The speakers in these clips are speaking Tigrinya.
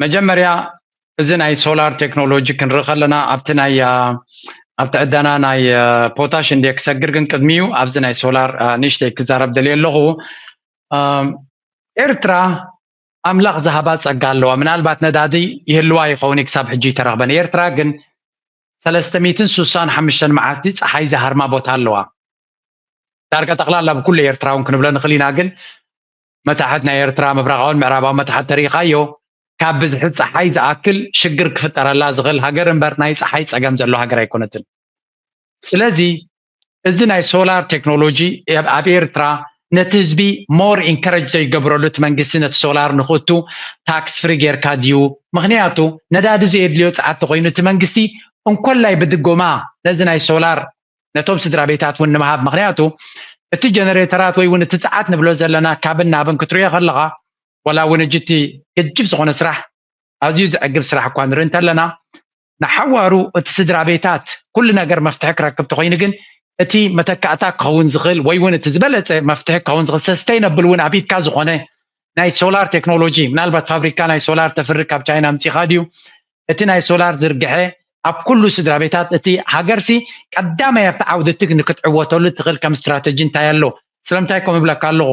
መጀመርያ እዚ ናይ ሶላር ቴክኖሎጂ ክንርኢ ከለና ኣብቲ ናይ ኣብቲ ዕደና ናይ ፖታሽ እንደ ክሰግር ግን ቅድሚኡ ኣብዚ ናይ ሶላር ንሽተይ ክዛረብ ደልየ ኣለኹ። ኤርትራ ኣምላኽ ዝሃባ ጸጋ ኣለዋ። ምናልባት ነዳዲ ይህልዋ ይኸውን ክሳብ ሕጂ ይተረኽበን። ኤርትራ ግን ሰለስተ ሚእትን ስሳን ሓሙሽተን መዓልቲ ጸሓይ ዝሃርማ ቦታ ኣለዋ። ዳርጋ ጠቕላላ ብኩሉ ኤርትራ እውን ክንብሎ ንኽእል ኢና። ግን መታሕት ናይ ኤርትራ ምብራቓውን ምዕራባዊ መታሕት ተሪኢኻዮ ካብ ብዝሒ ጸሓይ ዝኣክል ሽግር ክፍጠረላ ዝኽእል ሃገር እምበር ናይ ጸሓይ ጸገም ዘሎ ሃገር ኣይኮነትን። ስለዚ እዚ ናይ ሶላር ቴክኖሎጂ ኣብ ኤርትራ ነቲ ህዝቢ more encourage ዶ ይገብረሉ እቲ መንግስቲ ነቲ ሶላር ንኽእቱ ታክስ ፍሪ ጌርካ ድዩ? ምኽንያቱ ነዳዲ ዘየድልዮ ጸዓት ተኮይኑ እቲ መንግስቲ እንኮላይ ብድጎማ ነዚ ናይ ሶላር ነቶም ስድራ ቤታት እውን ንምሃብ። ምኽንያቱ እቲ ጀነሬተራት ወይ እውን እቲ ጸዓት ንብሎ ዘለና ካብን ናብን ክትሪኦ ከለኻ ዋላ እውን እጅ እቲ ገጅፍ ዝኾነ ስራሕ ኣዝዩ ዘዕግብ ስራሕ እኳ ንርኢ እንተለና ንሓዋሩ እቲ ስድራ ቤታት ኩሉ ነገር መፍትሒ ክረክብ ተኮይኑ ግን እቲ መተካእታ ክኸውን ዝኽእል ወይ እውን እቲ ዝበለፀ መፍትሒ ክኸውን ዝኽእል ሰስተይነብል እውን ኣብ ኢድካ ዝኾነ ናይ ሶላር ቴክኖሎጂ ምናልባት ፋብሪካ ናይ ሶላር ተፍሪ ካብ ቻይና ኣምፂኻ ድዩ እቲ ናይ ሶላር ዝርግሐ ኣብ ኩሉ ስድራ ቤታት እቲ ሃገርሲ ቀዳማይ ኣብቲ ዓውዲ እቲ ንክትዕወተሉ ትኽእል ከም ስትራተጂ እንታይ ኣሎ ስለምንታይ ከም እብለካ ኣለኹ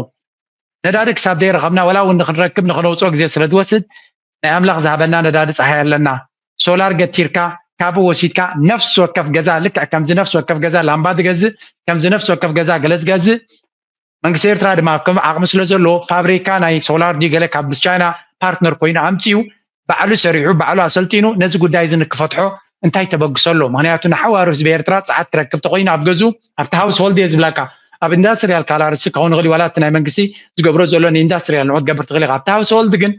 ነዳዲ ክሳብ ዘይረኸብና ወላ እውን ንክንረክብ ንክነውፅኦ ግዜ ስለ ዝወስድ ናይ ኣምላኽ ዝሃበና ነዳዲ ፀሓይ ኣለና ሶላር ገቲርካ ካብኡ ወሲድካ ነፍሲ ወከፍ ገዛ ልክዕ ከምዚ ነፍሲ ወከፍ ገዛ ላምባ ዝገዝእ ከምዚ ነፍሲ ወከፍ ገዛ ገለ ዝገዝእ መንግስቲ ኤርትራ ድማ ከም ዓቕሚ ስለ ዘለዎ ፋብሪካ ናይ ሶላር ድዩ ገለ ካብ ምስ ቻይና ፓርትነር ኮይኑ ኣምፅኡ ባዕሉ ሰሪሑ ባዕሉ ኣሰልጢኑ ነዚ ጉዳይ እዚ ንክፈትሖ እንታይ ተበግሶ ኣሎ ምክንያቱ ንሓዋሩ ህዝቢ ኤርትራ ፀዓት ክረክብ ተኮይኑ ኣብ ገዝኡ ኣብቲ ሃውስ ሆልድ እየ ዝብለካ ኣብ ኢንዳስትሪያል ካላርስ ክኸውን ይኽእል ዋላ እቲ ናይ መንግስቲ ዝገብሮ ዘሎ ንኢንዳስትሪያል ንዑ ትገብር ትኽእል ኢኻ ኣብቲ ሃውስ ሆልድ ግን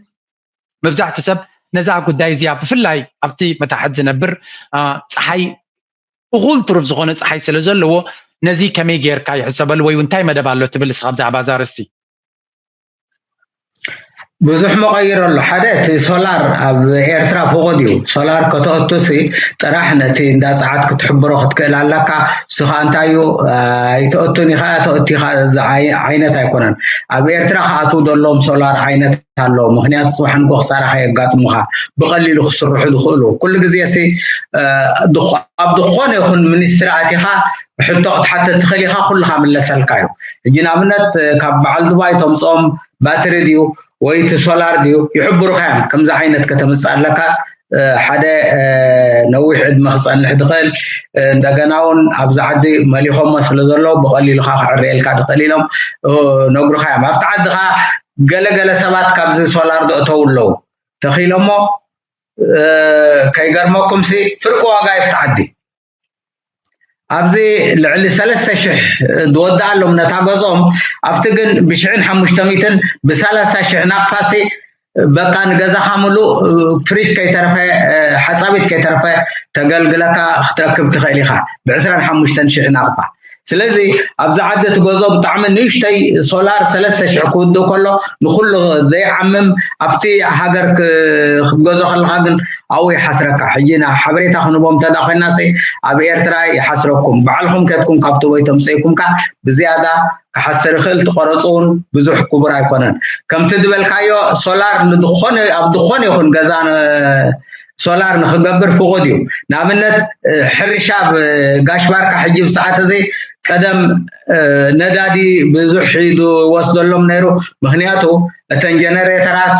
መብዛሕቲ ሰብ ነዛ ጉዳይ እዚኣ ብፍላይ ኣብቲ መታሕት ዝነብር ፀሓይ እኹል ትሩፍ ዝኾነ ፀሓይ ስለ ዘለዎ ነዚ ከመይ ጌርካ ይሕሰበሉ ወይ እንታይ መደብ ኣሎ ትብል እስኻ ብዛዕባ እዛ ርስቲ ብዙሕ መቐይር ኣሎ ሓደ እቲ ሶላር ኣብ ኤርትራ ፍቑድ እዩ ሶላር ከተእቱ ሲ ጥራሕ ነቲ እንዳ ፀዓት ክትሕብሮ ክትክእል ኣለካ ስኻ እንታይ እዩ ኣይተእቱን ኢኻ ተእቱ ኢኻ ዓይነት ኣይኮነን ኣብ ኤርትራ ክኣትው ዘለዎም ሶላር ዓይነት ኣሎ ምክንያቱ ፅባሕ ንጎ ክሳራ ከየጋጥሙካ ብቀሊሉ ክስርሑ ዝኽእሉ ኩሉ ግዜ ሲ ኣብ ዝኾነ ይኹን ሚኒስትሪ ኣቲኻ ሕቶ ክትሓተት ትኽእል ኢኻ ኩልኻ ምለሰልካ እዩ ሕጂ ንኣብነት ካብ በዓል ዱባይ ተምፅኦም ባትሪ ድዩ ወይ እቲ ሶላር ድዩ ይሕብሩካ እዮም ከምዚ ዓይነት ከተምፅእ ኣለካ ሓደ ነዊሕ ዕድመ ክፀንሕ ትኽእል እንደገና እውን ኣብዚ ዓዲ መሊኾሞ ስለ ዘለዉ ብቐሊሉ ካ ክዕርየልካ ትኽእል ኢሎም ነግሩካ እዮም ኣብቲ ዓዲ ካ ገለገለ ሰባት ካብዚ ሶላር ዘእተው ኣለዉ ተኺሎሞ ከይገርመኩም ሲ ፍርቂ ዋጋ ይፍትሓቲ ኣብዚ ልዕሊ ሰለስተ ሽሕ ዝወድኣሎም ነታ ገዝኦም ኣብቲ ግን ብሽሕን ሓሙሽተ ሚትን ብሰላሳ ሽሕ ናቕፋሲ በቃ ንገዛኻ ምሉእ ፍሪጅ ከይተረፈ ሓፃቢት ከይተረፈ ተገልግለካ ክትረክብ ትኽእል ኢኻ ብዕስራን ሓሙሽተን ሽሕ ናቕፋ ስለዚ ኣብዚ ዓዲ እቲ ጎዞ ብጣዕሚ ንእሽተይ ሶላር ሰለስተ ሽሕ ክውድእ ከሎ ንኩሉ ዘይዓምም ኣብቲ ሃገር ክትገዞ ከለካ ግን ኣብኡ ይሓስረካ ሕጂ ሓበሬታ ክንቦም እንተዳ ኮይና ኣብ ኤርትራ ይሓስረኩም ባዕልኩም ከድኩም ካብ ትቦይ ተምፀይኩም ካ ብዝያዳ ክሓስር ይኽእል ትቆረፁ እውን ብዙሕ ክቡር ኣይኮነን ከምቲ ዝበልካዮ ሶላር ንድኾነ ኣብ ድኾነ ይኹን ገዛ ሶላር ንክገብር ፍቁድ እዩ ንኣብነት ሕርሻ ኣብ ጋሽ ባርካ ሕጂ ብሰዓት እዚ ቀደም ነዳዲ ብዙሕ ዝወስደሎም ነይሩ ምክንያቱ እተን ጀነሬተራት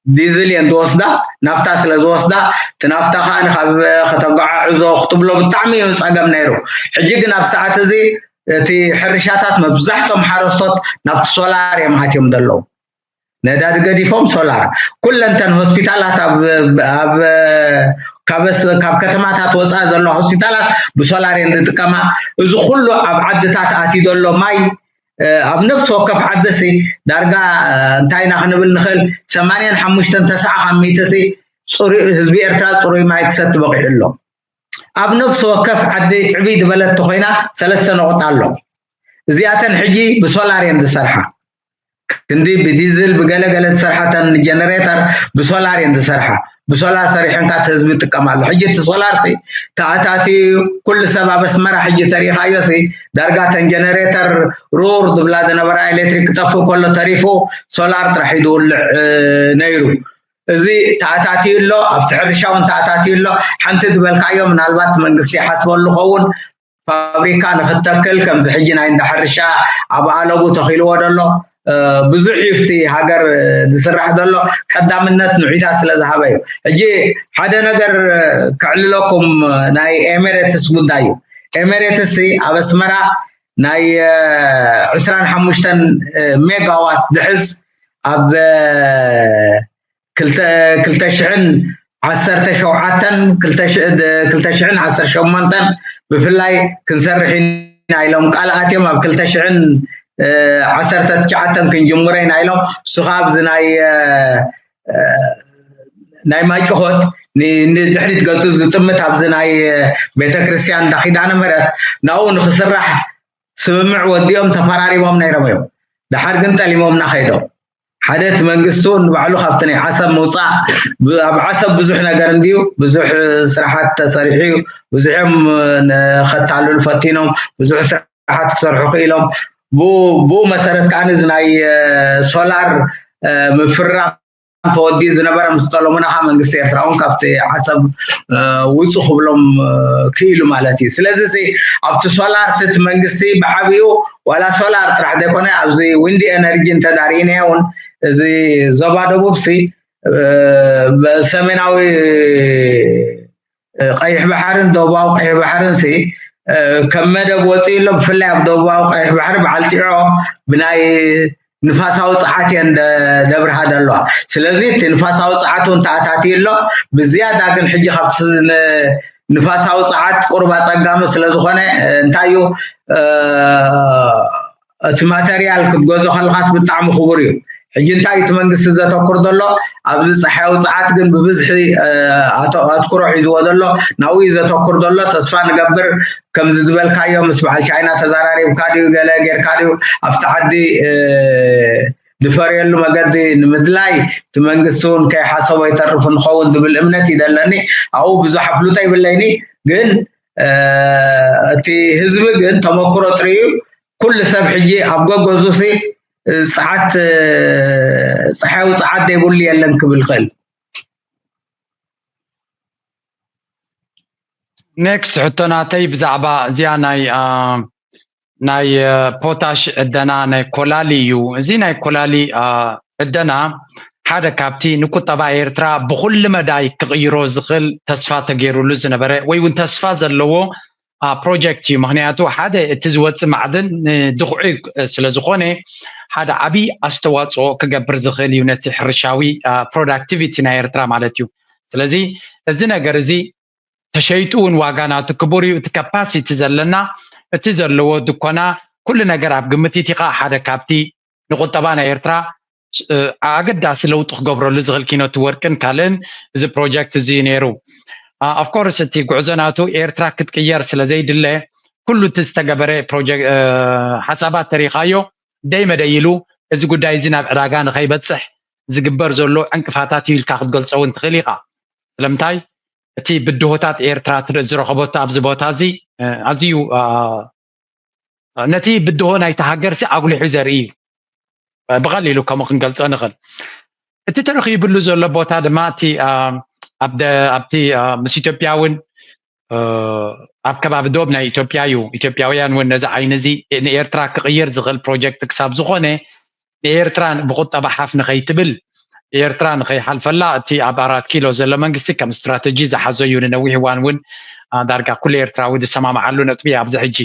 ዲዝል እየን ዝወስዳ ናፍታ ስለ ዝወስዳ እቲ ናፍታ ከዓ ካብ ከተጓዓዕዞ ክትብሎ ብጣዕሚ እዩ ፀገም ነይሩ ሕጂ ግን ኣብ ሰዓት እዚ እቲ ሕርሻታት መብዛሕቶም ሓረስቶት ናብቲ ሶላር እዮም ኣትዮም ዘለዉ ነዳዲ ገዲፎም ሶላር ኩለንተን ሆስፒታላት ኣብ ኣብ ካብ ከተማታት ወፃኢ ዘለዋ ሆስፒታላት ብሶላር እየን ዝጥቀማ እዚ ኩሉ ኣብ ዓድታት ኣትዩ ዘሎ ማይ ኣብ ነፍሲ ወከፍ ዓድሲ ዳርጋ እንታይ ኢና ክንብል ንኽእል ሰማንያን ሓሙሽተን ተስዓ ካብ ሚእቲ ሲ ህዝቢ ኤርትራ ፅሩይ ማይ ክሰቲ በቂዑ ኣሎ ኣብ ነፍሲ ወከፍ ዓዲ ዕብይ ዝበለት ተኮይና ሰለስተ ነቑጣ ኣሎ እዚኣተን ሕጂ ብሶላር እየን ዝሰርሓ ክንዲ ብዲዝል ብገለገለ ዝሰርሓተን ጀነሬተር ብሶላር እየን ዝሰርሓ ብሶላር ሰሪሐን ካ ህዝቢ ይጥቀም ኣሎ ሕጂ እቲ ሶላር ሲ ተኣታትዩ ኩሉ ሰብ ኣብ ኣስመራ ሕጂ ተሪኢኻዮ ሲ ዳርጋ ተን ጀነሬተር ሩር ዝብላ ዝነበራ ኤሌክትሪክ ክጠፍእ ከሎ ተሪፉ ሶላር ጥራሕ እዩ ዝውልዕ ነይሩ እዚ ተኣታትዩ ኣሎ፣ ኣብቲ ሕርሻ እውን ተኣታትዩ ኣሎ። ሓንቲ ዝበልካዮ ምናልባት መንግስቲ ይሓስበሉ ኸውን፣ ፋብሪካ ንክተክል ከምዚ ሕጂ ናይ እንዳ ሕርሻ ኣብ ኣለቡ ተኺልዎ ደሎ ብዙሕ እዩ። እቲ ሃገር ዝስራሕ ዘሎ ቀዳምነት ንዑታ ስለ ዝሃበ እዩ። ሕጂ ሓደ ነገር ክዕልለኩም፣ ናይ ኤሜሬትስ ጉዳይ እዩ። ኤሜሬትስ ኣብ ኣስመራ ናይ ዕስራን ሓሙሽተን ሜጋዋት ዝሕዝ ኣብ ክልተ ሽሕን ዓሰርተ ሸውዓተን ክልተ ሽሕን ዓሰርተ ሸሞንተን ብፍላይ ክንሰርሕ ኢና ኢሎም ቃል ኣትዮም። ኣብ ክልተ ሽሕን ዓሰርተ ትሽዓተን ክንጅምሮ ኢና ኢሎም። እሱ ከዓ ኣብዚ ናይ ናይ ማጭሆት ንድሕሪት ገፁ ዝጥምት ኣብዚ ናይ ቤተክርስትያን እንዳ ኪዳነ ምሕረት ናብኡ ንክስራሕ ስምምዕ ወዲኦም ተፈራሪሞም ነይሮም እዮም። ደሓር ግን ጠሊሞምና ከይዶም። ሓደ እቲ መንግስቲ እውን ንባዕሉ ካብቲ ናይ ዓሰብ ምውፃእ፣ ኣብ ዓሰብ ብዙሕ ነገር እንድዩ፣ ብዙሕ ስራሓት ተሰሪሑ እዩ። ብዙሕ እዮም ንኸታልሉ ፈቲኖም፣ ብዙሕ ስራሓት ክሰርሑ ክኢሎም። ብኡ መሰረት ከዓ እዚ ናይ ሶላር ምፍራም ተወዲኡ ዝነበረ ምስ ጠለሙና ከዓ መንግስቲ ኤርትራ እውን ካብቲ ዓሰብ ውፁ ክብሎም ክኢሉ ማለት እዩ። ስለዚ ኣብቲ ሶላር እቲ መንግስቲ ብዓብኡ ዋላ ሶላር ጥራሕ ዘይኮነ ኣብዚ ዊንዲ ኤነርጂ እንተዳርኢናዮ እውን እዚ ዞባ ደቡብ ሲ ሰሜናዊ ቀይሕ ባሕርን ደቡባዊ ቀይሕ ባሕርን ሲ ከም መደብ ወፂኡ ኣሎ። ብፍላይ ኣብ ደቡባዊ ቀይሕ ባሕሪ በዓል ጢዖ ብናይ ንፋሳዊ ፀዓት እየን ደብርሃ ዘለዋ። ስለዚ እቲ ንፋሳዊ ፀዓት እውን ተኣታትዩ ኣሎ። ብዝያዳ ግን ሕጂ ካብቲ ንፋሳዊ ፀዓት ቁርባ ፀጋሚ ስለዝኾነ እንታይ እዩ እቲ ማተርያል ክትገዝኦ ከለኻስ ብጣዕሚ ክቡር እዩ። ሕጂ እንታይ እቲ መንግስቲ ዘተኩር ዘሎ ኣብዚ ፀሓያዊ ፀዓት ግን ብብዝሒ ኣትኩሮ ሒዝዎ ዘሎ ናብኡ እዩ ዘተኩር ዘሎ። ተስፋ ንገብር ከምዚ ዝበልካዮ ምስ በዓል ቻይና ተዘራሪብካ ድዩ ገለ ጌርካ ድዩ ኣብቲ ዓዲ ዝፈርየሉ መገዲ ንምድላይ እቲ መንግስቲ እውን ከይሓሰቦ ይተርፍ ንኸውን ዝብል እምነት እዩ ዘለኒ። ኣብኡ ብዙሕ ኣፍልጦ ይብለይኒ፣ ግን እቲ ህዝቢ ግን ተመክሮ ጥርዩ ኩሉ ሰብ ሕጂ ኣብ ገገዙ ሲ ፀዓት ፀሓያዊ ፀዓት ዘይብሉ የለን ክብል ክእል። ኔክስት ሕቶ ናተይ ብዛዕባ እዚኣ ናይ ናይ ፖታሽ ዕደና ናይ ኮላሊ እዩ። እዚ ናይ ኮላሊ ዕደና ሓደ ካብቲ ንቁጠባ ኤርትራ ብኩሉ መዳይ ክቕይሮ ዝኽእል ተስፋ ተገይሩሉ ዝነበረ ወይ እውን ተስፋ ዘለዎ ፕሮጀክት እዩ። ምክንያቱ ሓደ እቲ ዝወፅእ ማዕድን ንድኹዒ ስለዝኾነ ሓደ ዓብዪ ኣስተዋፅኦ ክገብር ዝኽእል እዩ ነቲ ሕርሻዊ ፕሮዳክቲቪቲ ናይ ኤርትራ ማለት እዩ። ስለዚ እዚ ነገር እዚ ተሸይጡ እውን ዋጋ ናቱ ክቡር እዩ። እቲ ካፓሲቲ ዘለና እቲ ዘለዎ ድኮና ኩሉ ነገር ኣብ ግምት ኢቲኻ ሓደ ካብቲ ንቁጠባ ናይ ኤርትራ ኣገዳሲ ለውጢ ክገብረሉ ዝኽእል ኪኖቲ ወርቅን ካልእን እዚ ፕሮጀክት እዚ እዩ ነይሩ። ኦፍኮርስ እቲ ጉዕዞ ናቱ ኤርትራ ክትቅየር ስለ ዘይድለ ኩሉ እቲ ዝተገበረ ሓሳባት ተሪኻዮ ደይ መደይ ኢሉ እዚ ጉዳይ እዚ ናብ ዕዳጋ ንኸይበፅሕ ዝግበር ዘሎ ዕንቅፋታት እዩ ኢልካ ክትገልፆ እውን ትኽእል ኢኻ። ስለምንታይ እቲ ብድሆታት ኤርትራ ዝረኸበቶ ኣብዚ ቦታ እዚ ኣዝዩ ነቲ ብድሆ ናይቲ ሃገር ሲ ኣጉሊሑ ዘርኢ እዩ። ብቐሊሉ ከምኡ ክንገልጾ ንኽእል። እቲ ተረኺብሉ ዘሎ ቦታ ድማ እቲ ኣብቲ ምስ ኢትዮጵያ እውን ኣብ ከባቢ ዶብ ናይ ኢትዮጵያ እዩ። ኢትዮጵያውያን እውን ነዚ ዓይኒ እዚ ንኤርትራ ክቕይር ዝኽእል ፕሮጀክት ክሳብ ዝኾነ ንኤርትራ ብቁጠባ ሓፍ ንኸይትብል ኤርትራ ንኸይሓልፈላ እቲ ኣብ ኣራት ኪሎ ዘሎ መንግስቲ ከም ስትራተጂ ዝሓዞ እዩ። ንነዊሕ እዋን እውን ዳርጋ ኩሉ ኤርትራዊ ዝሰማምዓሉ ነጥቢ ኣብዚ ሕጂ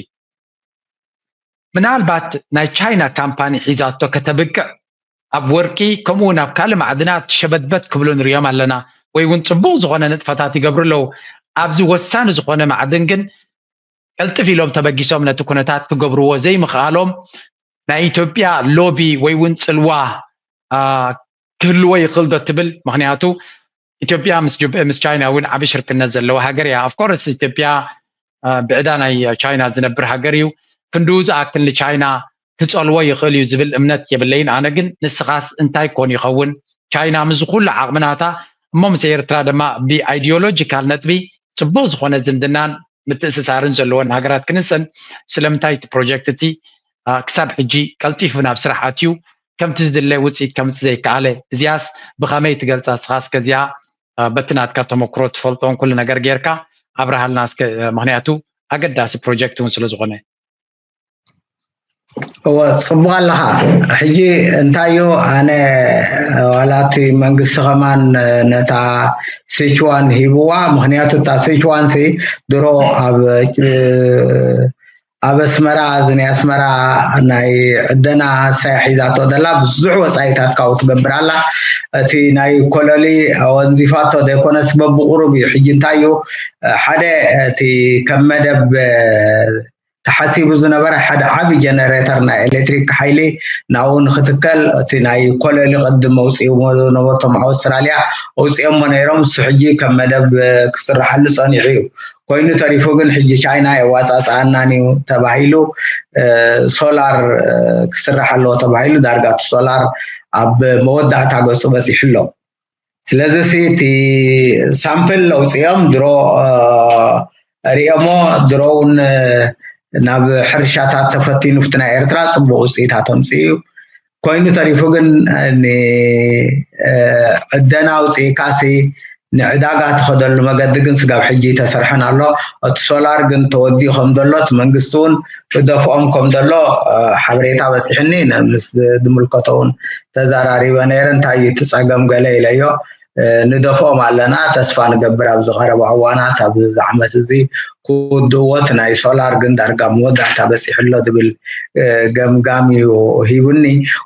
ምናልባት ናይ ቻይና ካምፓኒ ሒዛቶ ከተብቅዕ ኣብ ወርቂ ከምኡ እውን ኣብ ካልእ ማዕድናት ሸበትበት ክብሉ ንሪኦም ኣለና ወይ እውን ፅቡቕ ዝኾነ ንጥፈታት ይገብሩ ኣለዉ። ኣብዚ ወሳኒ ዝኾነ ማዕድን ግን ቀልጥፍ ኢሎም ተበጊሶም ነቲ ኩነታት ክገብርዎ ዘይምኽኣሎም ናይ ኢትዮጵያ ሎቢ ወይ እውን ፅልዋ ክህልዎ ይኽእል ዶ ትብል? ምክንያቱ ኢትዮጵያ ምስ ቻይና እውን ዓብዪ ሽርክነት ዘለዋ ሃገር እያ። ኦፍኮርስ ኢትዮጵያ ብዕዳ ናይ ቻይና ዝነብር ሃገር እዩ። ክንድኡ ዝኣክል ንቻይና ክፀልዎ ይኽእል እዩ ዝብል እምነት የብለይን። ኣነ ግን ንስኻስ እንታይ ኮን ይኸውን? ቻይና ምስ ኩሉ ዓቕምናታ እሞ ምስ ኤርትራ ድማ ብኣይዲዮሎጂካል ነጥቢ ፅቡቕ ዝኾነ ዝምድናን ምትእስሳርን ዘለወን ሃገራት ክንሰን ስለምንታይ እቲ ፕሮጀክት እቲ ክሳብ ሕጂ ቀልጢፉ ናብ ስራሕ ኣትዩ ከምቲ ዝድለ ውፅኢት ከምፅእ ዘይከኣለ? እዚኣስ ብኸመይ ትገልፃ? እስኻ እስከ እዚኣ በቲ ናትካ ተመክሮ ትፈልጦን ኩሉ ነገር ጌርካ ኣብርሃልና እስከ። ምክንያቱ ኣገዳሲ ፕሮጀክት እውን ስለዝኾነ። እወ፣ ጽቡቕ ኣለኻ። ሕጂ እንታዩ፣ ኣነ ዋላ እቲ መንግስቲ ከማን ነታ ሴችዋን ሂብዋ። ምክንያቱ እታ ሴችዋን ሲ ድሮ ኣብ ኣብ ኣስመራ፣ እዚ ናይ ኣስመራ ናይ ዕደና ሳይ ሒዛቶ ዘላ ብዙሕ ወጻኢታት ካብኡ ትገብር ኣላ። እቲ ናይ ኮለሊ ኣወንዚፋቶ ዘይኮነስ በብቁሩብ እዩ። ሕጂ እንታይ እዩ፣ ሓደ እቲ ከም መደብ ተሓሲቡ ዝነበረ ሓደ ዓቢ ጀነሬተር ናይ ኤሌክትሪክ ሓይሊ ናብኡ ንክትከል፣ እቲ ናይ ኮለሊ ቅድም ኣውፅእዎ ነበርቶም ኣውስትራልያ ኣውፅኦሞ ነይሮም። እሱ ሕጂ ከም መደብ ክስራሓሉ ፀኒሑ እዩ። ኮይኑ ተሪፉ ግን ሕጂ ቻይና የዋፃፅኣናን እዩ ተባሂሉ፣ ሶላር ክስራሕ ኣለዎ ተባሂሉ። ዳርጋ እቲ ሶላር ኣብ መወዳእታ ገፁ በፂሑ ኣሎ። ስለዚ ሲ እቲ ሳምፕል ኣውፅኦም ድሮ ሪኦሞ ድሮ እውን ናብ ሕርሻታት ተፈቲኑ ፍቲ ናይ ኤርትራ ፅቡቅ ውፅኢታት ኣምፅኡ እዩ። ኮይኑ ተሪፉ ግን ንዕደና ኣውፅእካ ሲ ንዕዳጋ ትኸደሉ መገዲ ግን ስጋብ ሕጂ ተሰርሐን ኣሎ። እቲ ሶላር ግን ተወዲኡ ከም ዘሎ እቲ መንግስቲ እውን ክደፍኦም ከም ዘሎ ሓበሬታ በፂሕኒ። ምስ ዝምልከቶ እውን ተዘራሪበ ነይረ። እንታይ እዩ እቲ ፀገም ገለ ኢለዮ። ንደፍኦም ኣለና፣ ተስፋ ንገብር ኣብዚ ቀረባ እዋናት ኣብዚ ዓመት እዚ ክውድእዎ። እቲ ናይ ሶላር ግን ዳርጋ መወዳእታ በፂሑ ኣሎ ዝብል ገምጋም እዩ ሂቡኒ።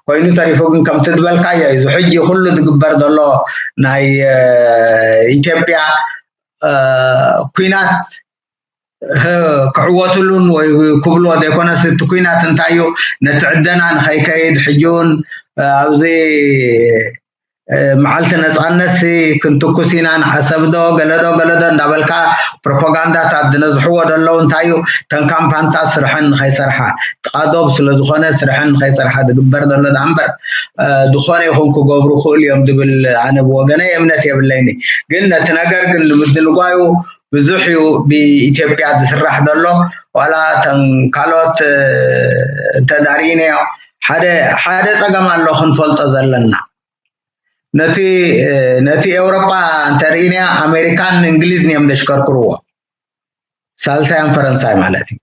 ኮይኑ ተሪፉ ግን ከምቲ ዝበልካዮ እዚ ሕጂ ኩሉ ዝግበር ዘሎ ናይ ኢትዮጵያ ኩናት ክዕወትሉን ወይ ክብልዎ ዘይኮነስ እቲ ኩናት እንታይ እዩ ነቲ ዕደና ንኸይከይድ ሕጂ እውን ኣብዚ መዓልቲ ነፃነት ክንትኩስ ኢና ንዓሰብዶ ገለዶ ገለዶ እንዳበልካ ፕሮፓጋንዳታት ዝነዝሕዎ ዘለዉ እንታይ እዩ? ተን ካምፓንታት ስርሐን ንኸይሰርሓ ጥቓዶብ ስለዝኾነ ስርሐን ንኸይሰርሓ ዝግበር ዘሎ ዳ እምበር ዝኾነ ይኹን ክገብሩ ክእሉ እዮም ዝብል ኣነ ብወገነይ እምነት የብለይኒ። ግን ነቲ ነገር ግን ንምድንጓዩ ብዙሕ እዩ ብኢትዮጵያ ዝስራሕ ዘሎ። ዋላ ተን ካልኦት እንተዳርኢናዮ ሓደ ሓደ ፀገም ኣሎ ክንፈልጦ ዘለና። ነቲ ነቲ ኤውሮጳ እንተርኢናያ ኣሜሪካን እንግሊዝን እዮም ዘሽከርክርዎ፣ ሳልሳያን ፈረንሳይ ማለት እዩ።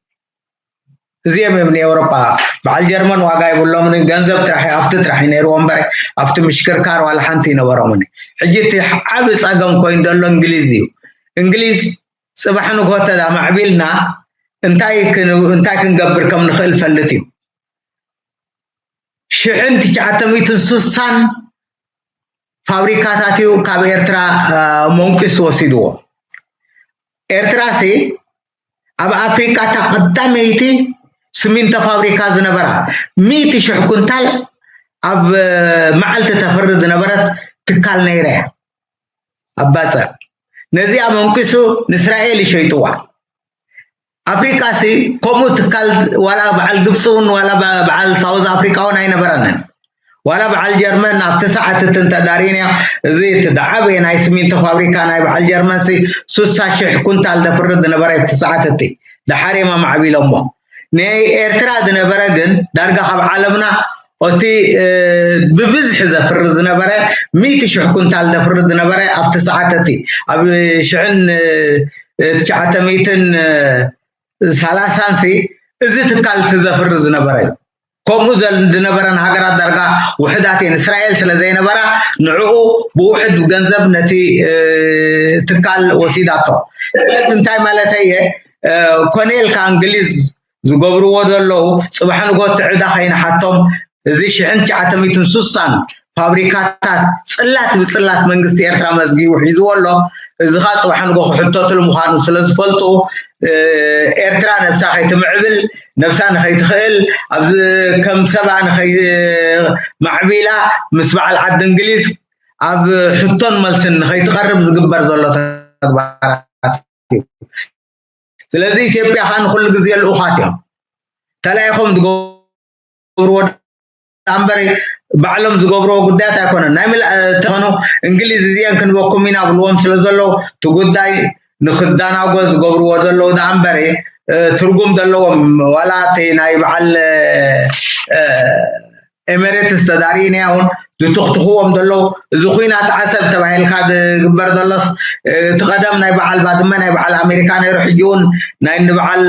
እዚኦም እዮም ንኤውሮጳ በዓል ጀርመን ዋጋ ይብሎምን ገንዘብ ጥራሕ ኣብቲ ጥራሕ እዩ ነይርዎ እምበር ኣብቲ ምሽክርካር ዋላ ሓንቲ ይነበሮምን። ሕጂ እቲ ዓቢ ጸገም ኮይኑ ዘሎ እንግሊዝ እዩ። እንግሊዝ ጽባሕ ንግሆ ተዳ ማዕቢልና እንታይ እንታይ ክንገብር ከም ንኽእል ፈልጥ እዩ። ሽሕን ትሽዓተ ሚእትን ስሳን ፋብሪካታት እዩ ካብ ኤርትራ መንቂሱ ወሲድዎ። ኤርትራ ሲ ኣብ ኣፍሪቃ እታ ቀዳመይቲ ስሚንቶ ፋብሪካ ዝነበራ ሚእቲ ሽሕ ኩንታል ኣብ መዓልቲ ተፍሪ ዝነበረት ትካል ነይራ እያ። ኣብ ባጽዕ ነዚኣ መንቂሱ ንእስራኤል ይሸይጥዋ። ኣፍሪቃ ሲ ከምኡ ትካል ዋላ በዓል ግብፂ እውን ዋላ በዓል ሳውዝ ኣፍሪቃ እውን ኣይነበረንን። ዋላ በዓል ጀርመን ኣብቲ ሰዓት እቲ እንተዳሪንያ እዚ እቲ ዝዓበየ ናይ ስሚንቶ ፋብሪካ ናይ በዓል ጀርመን ሲ ሱሳ ሽሕ ኩንታል ዘፍርድ ዝነበረ ኣብቲ ሰዓት እቲ ደሓር እዮም ኣማዕቢሎሞ። ናይ ኤርትራ ዝነበረ ግን ዳርጋ ካብ ዓለምና እቲ ብብዝሒ ዘፍሪ ዝነበረ ሚእቲ ሽሕ ኩንታል ዘፍሪ ዝነበረ ኣብቲ ሰዓት እቲ ኣብ ሽሕን ትሽዓተ ሚእትን ሰላሳን ሲ እዚ ትካል እቲ ዘፍሪ ዝነበረ እዩ። ከምኡ ዝነበረን ሃገራት ዳርጋ ውሕዳት እየን። እስራኤል ስለ ዘይነበራ ንዕኡ ብውሕድ ገንዘብ ነቲ ትካል ወሲዳቶ። ስለዚ እንታይ ማለተይ እየ? ኮነ ኢልካ እንግሊዝ ዝገብርዎ ዘለዉ ጽባሕ ንግሆ እቲ ዕዳ ከይንሓቶም እዚ ሽሕን ትሽዓተ ሚእትን ስሳን ፋብሪካታት ጽላት ብጽላት መንግስቲ ኤርትራ መዝጊቡ ሒዝዎ ኣሎ። እዚ ኸዓ ጽባሕ ንግሆ ክሕተትሉ ምዃኑ ስለ ዝፈልጡ ኤርትራ ነብሳ ከይትምዕብል ነብሳ ንኸይትኽእል ኣብዚ ከም ሰብኣ ንኸይማዕቢላ ምስ በዓል ዓዲ እንግሊዝ ኣብ ሕቶን መልስን ንኸይትቐርብ ዝግበር ዘሎ ተግባራት እዩ። ስለዚ ኢትዮጵያ ከዓ ንኩሉ ግዜ ልኡኻት እዮም። ተላኢኾም ዝገብርዎ እምበር ባዕሎም ዝገብርዎ ጉዳያት ኣይኮነን። ናይ ምልእ ተኾኑ እንግሊዝ እዚአን ክንበኩም ኢና ብልዎም ስለ ዘለዉ እቲ ጉዳይ ንክዳናጎ ዝገብርዎ ዘለዉ ደኣ እምበር ትርጉም ዘለዎም ዋላ እቲ ናይ በዓል ኤሜሬትስ ተዳሪእናያ እውን ዝትኽትኽዎም ዘለዉ። እዚ ኩናት ዓሰብ ተባሂልካ ዝግበር ዘሎስ እቲ ቀደም ናይ በዓል ባድመ ናይ በዓል ኣሜሪካ ነይሩ፣ ሕጂ እውን ናይ ንበዓል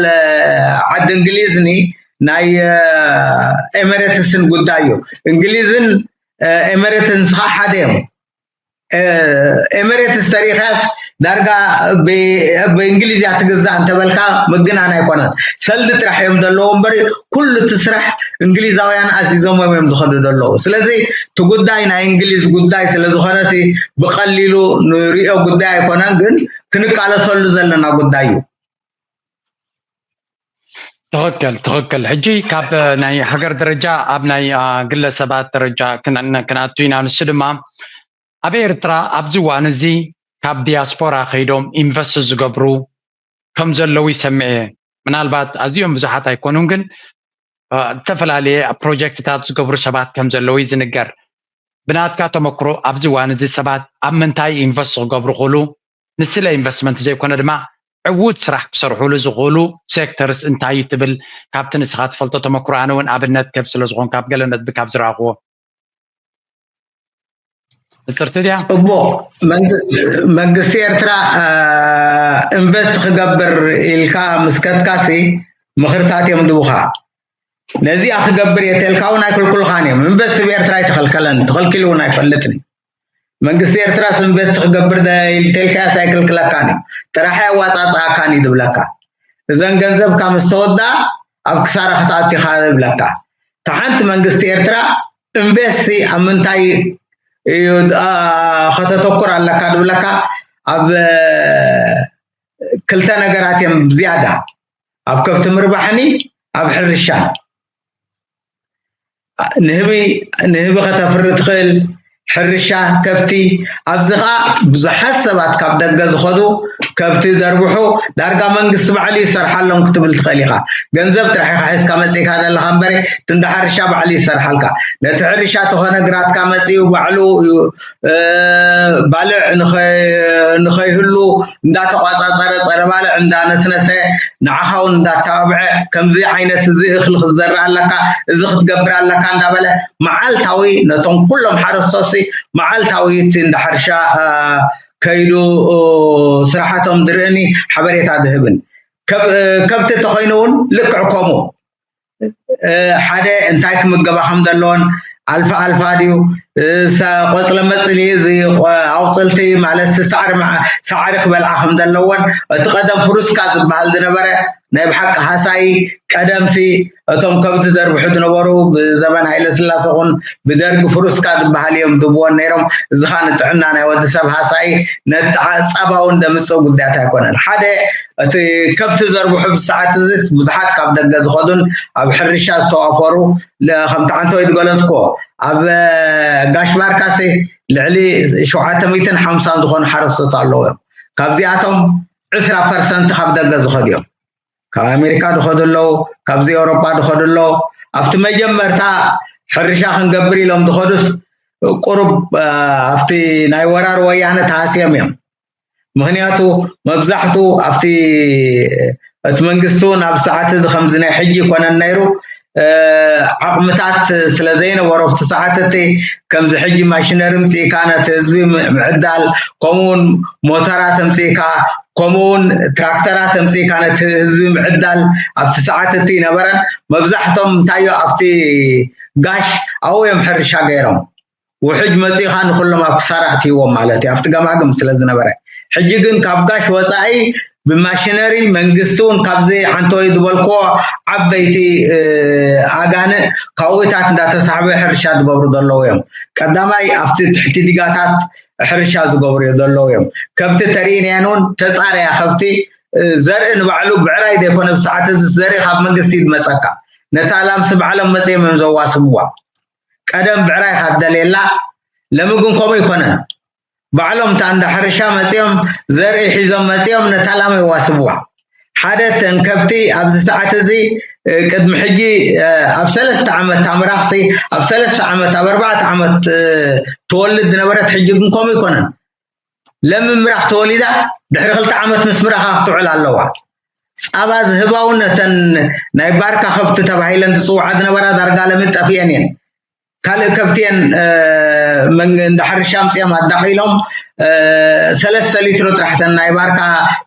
ዓዲ እንግሊዝ ኒ ናይ ኤሜሬትስን ጉዳይ እዩ። እንግሊዝን ኤሜሬትስን ስኻ ሓደ እዮም። ኤሜሬትስ ተሪኻስ ዳርጋ ብእንግሊዝ እያ ትግዛእ እንተበልካ ምግናን ኣይኮነን። ሰልዲ ጥራሕ እዮም ዘለዎ እምበር ኩሉ እቲ ስራሕ እንግሊዛውያን ኣዚዞም እዮም ዝኸዱ ዘለዉ። ስለዚ እቲ ጉዳይ ናይ እንግሊዝ ጉዳይ ስለዝኾነ ብቐሊሉ ንሪኦ ጉዳይ ኣይኮነን፣ ግን ክንቃለሰሉ ዘለና ጉዳይ እዩ። ትኽክል ትኽክል። ሕጂ ካብ ናይ ሃገር ደረጃ ኣብ ናይ ግለሰባት ደረጃ ክንኣቱ ኢና። ንሱ ድማ ኣብ ኤርትራ ኣብዚ እዋን እዚ ካብ ዲያስፖራ ከይዶም ኢንቨስት ዝገብሩ ከም ዘለዉ ይሰምዕ እየ። ምናልባት ኣዝዮም ብዙሓት ኣይኮኑን፣ ግን ዝተፈላለየ ፕሮጀክትታት ዝገብሩ ሰባት ከም ዘለዉ እዩ ዝንገር። ብናትካ ተመክሮ ኣብዚ እዋን እዚ ሰባት ኣብ ምንታይ ኢንቨስት ክገብሩ ክእሉ፣ ንስለ ኢንቨስትመንት ዘይኮነ ድማ ዕዉት ስራሕ ክሰርሕሉ ዝኽእሉ ሴክተርስ እንታይ እዩ ትብል? ካብቲ ንስኻ ትፈልጦ ተመክሮ፣ ኣነ እውን ኣብነት ከብ ስለ ዝኾን ካብ ገለ ነጥቢ ካብ ዝረኣኽዎ። ጽቡቕ። መንግስቲ ኤርትራ ኢንቨስት ክገብር ኢልካ ምስ ከድካሲ ምኽርታት እዮም ድቡኻ። ነዚኣ ክገብር እየ ተልካ እውን ኣይክልኩልኻን እዮም። ኢንቨስት ብኤርትራ ኣይተኸልከለን፣ ተኸልኪሉ እውን ኣይፈልጥን። መንግስቲ ኤርትራስ ኢንቨስት ክገብር ተልካያስ ኣይክልክለካን እዩ። ጥራሕ ኣዋፃፅኣካን እዩ ዝብለካ። እዘን ገንዘብካ ምስ ተወዳ ኣብ ክሳራ ክትኣቲኻ ይብለካ። ተሓንቲ መንግስቲ ኤርትራ ኢንቨስቲ ኣብ ምንታይ እዩ ከተተኩር ኣለካ ዝብለካ፣ ኣብ ክልተ ነገራት እዮም ዝያዳ፣ ኣብ ከብቲ ምርባሕኒ ኣብ ሕርሻን። ንህቢ ንህቢ ከተፍሪ ትኽእል፣ ሕርሻ፣ ከብቲ። ኣብዚ ኸዓ ብዙሓት ሰባት ካብ ደገ ዝኸዱ ከብቲ ዘርብሑ፣ ዳርጋ መንግስቲ ባዕሉ ይሰርሓሎም ክትብል ትኽእል ኢኻ። ገንዘብ ጥራሕ ኢኻ ሒዝካ መፂእካ ዘለኻ እምበረ፣ እቲ እንዳ ሕርሻ ባዕሉ ይሰርሓልካ። ነቲ ሕርሻ ተኾነ ግራትካ መፂኡ ባዕሉ እዩ ባልዕ ንኸይህሉ እንዳተቋፃፀረ፣ ፀረ ባልዕ እንዳነስነሰ፣ ንዓኻ እውን እንዳተባብዐ፣ ከምዚ ዓይነት እዚ እኽሊ ክትዘርእ ኣለካ፣ እዚ ክትገብር ኣለካ እንዳበለ መዓልታዊ ነቶም ኩሎም ሓረስቶሲ መዓልታዊ እቲ እንዳ ሕርሻ ከይዱ ስራሓቶም ዝርእኒ ሓበሬታ ዝህብን። ከብቲ ተኾይኑ እውን ልክዕ ከምኡ ሓደ እንታይ ክምገባ ከም ዘለዎን፣ ኣልፋ ኣልፋ ድዩ፣ ቆፅለ መፅሊ፣ እዚ ኣውፅልቲ ማለት ሳዕሪ ሳዕሪ ክበልዓ ከም ዘለዎን፣ እቲ ቀደም ፍሩስካ ዝበሃል ዝነበረ ናይ ብሓቂ ሃሳይ ቀደምሲ እቶም ከብቲ ዘርብሑ ዝነበሩ ብዘበን ሃይለ ስላሰ ኹን ብደርጊ ፍሩስካ ዝበሃል እዮም ድብዎን ነይሮም። እዚ ኸዓ ንጥዕና ናይ ወዲ ሰብ ሃሳይ ነቲ ጸባ እውን ደምጽእ ጉዳያት ኣይኮነን። ሓደ እቲ ከብቲ ዘርብሑ ብሰዓት እዚስ ብዙሓት ካብ ደገ ዝኸዱን ኣብ ሕርሻ ዝተዋፈሩ ከምቲ ዓንተወይ ዝገለጽክዎ ኣብ ጋሽ ባርካሲ ልዕሊ ሸውዓተ ሚእትን ሓምሳን ዝኾኑ ሓረስቶት ኣለዉ እዮም። ካብዚኣቶም ዕስራ ፐርሰንት ካብ ደገ ዝኸዱ እዮም። ካብ ኣሜሪካ ዝኸዱ ኣለዉ፣ ካብዚ ኤውሮጳ ዝኸዱ ኣለዉ። ኣብቲ መጀመርታ ሕርሻ ክንገብር ኢሎም ዝኸዱስ ቁሩብ ኣብቲ ናይ ወራር ወያነ ተሃስዮም እዮም። ምኽንያቱ መብዛሕቱ ኣብቲ እቲ መንግስቲ እውን ኣብ ሰዓት እዚ ከምዚ ናይ ሕጂ ይኮነን ነይሩ ዓቕምታት ስለ ዘይነበሮ ኣብቲ ሰዓት እቲ ከምዚ ሕጂ ማሽነሪ ምፅኢካ ነቲ ህዝቢ ምዕዳል ከምኡውን ሞተራት ኣምፅኢካ ከምኡውን ትራክተራት ኣምፅኢካ ነቲ ህዝቢ ምዕዳል ኣብቲ ሰዓት እቲ ይነበረን መብዛሕቶም እንታዮ ኣብቲ ጋሽ ኣብኡ እዮም ሕርሻ ገይሮም ውሕጅ መፂእኻ ንኩሎም ኣብ ክሳራ ኣእትይዎም ማለት እዩ ኣብቲ ገማግም ስለ ዝነበረ ሕጂ ግን ካብ ጋሽ ወፃኢ ብማሽነሪ መንግስቲ እውን ካብዚ ዓንተወይ ዝበልክዎ ዓበይቲ ኣጋንእ ካብኡታት እንዳተሳሕበ ሕርሻ ዝገብሩ ዘለዉ እዮም ቀዳማይ ኣብቲ ትሕቲ ዲጋታት ሕርሻ ዝገብሩ ዘለዉ እዮም ከብቲ ተርእናያን እውን ተፃረያ ከብቲ ዘርኢ ንባዕሉ ብዕራይ ዘይኮነ ብሰዓት እዚ ዘርኢ ካብ መንግስቲ እዩ ዝመፀካ ነታ ላምሲ ባዕሎም መፅኦም እዮም ዘዋስብዋ ቀደም ብዕራይ ኢኻ ትደልየላ ለሚ ግን ከምኡ ኣይኮነን ባዕሎም እታ እንዳ ሕርሻ መፅኦም ዘርኢ ሒዞም መፅኦም ነታ ላም የዋስብዋ ሓደ ተን ከብቲ ኣብዚ ሰዓት እዚ ቅድሚ ሕጂ ኣብ ሰለስተ ዓመት ታምራኽሲ ኣብ ሰለስተ ዓመት ኣብ ኣርባዕተ ዓመት ትወልድ ዝነበረት ሕጂ ግን ከምኡ ኣይኮነን ለሚ ምራኽ ተወሊዳ ድሕሪ ክልተ ዓመት ምስ ምራኻ ክትውዕል ኣለዋ ፃባ ዝህባ እውን ነተን ናይ ባርካ ከብቲ ተባሂለን ዝፅውዓ ዝነበራ ዳርጋ ለሚ ጠፊአን እየን ካልእ ከብቲ እየን። እንዳ ሕርሻ ኣምፅኦም ኣዳኺሎም ሰለስተ ሊትሮ ጥራሕ፣ ተን ናይ ባርካ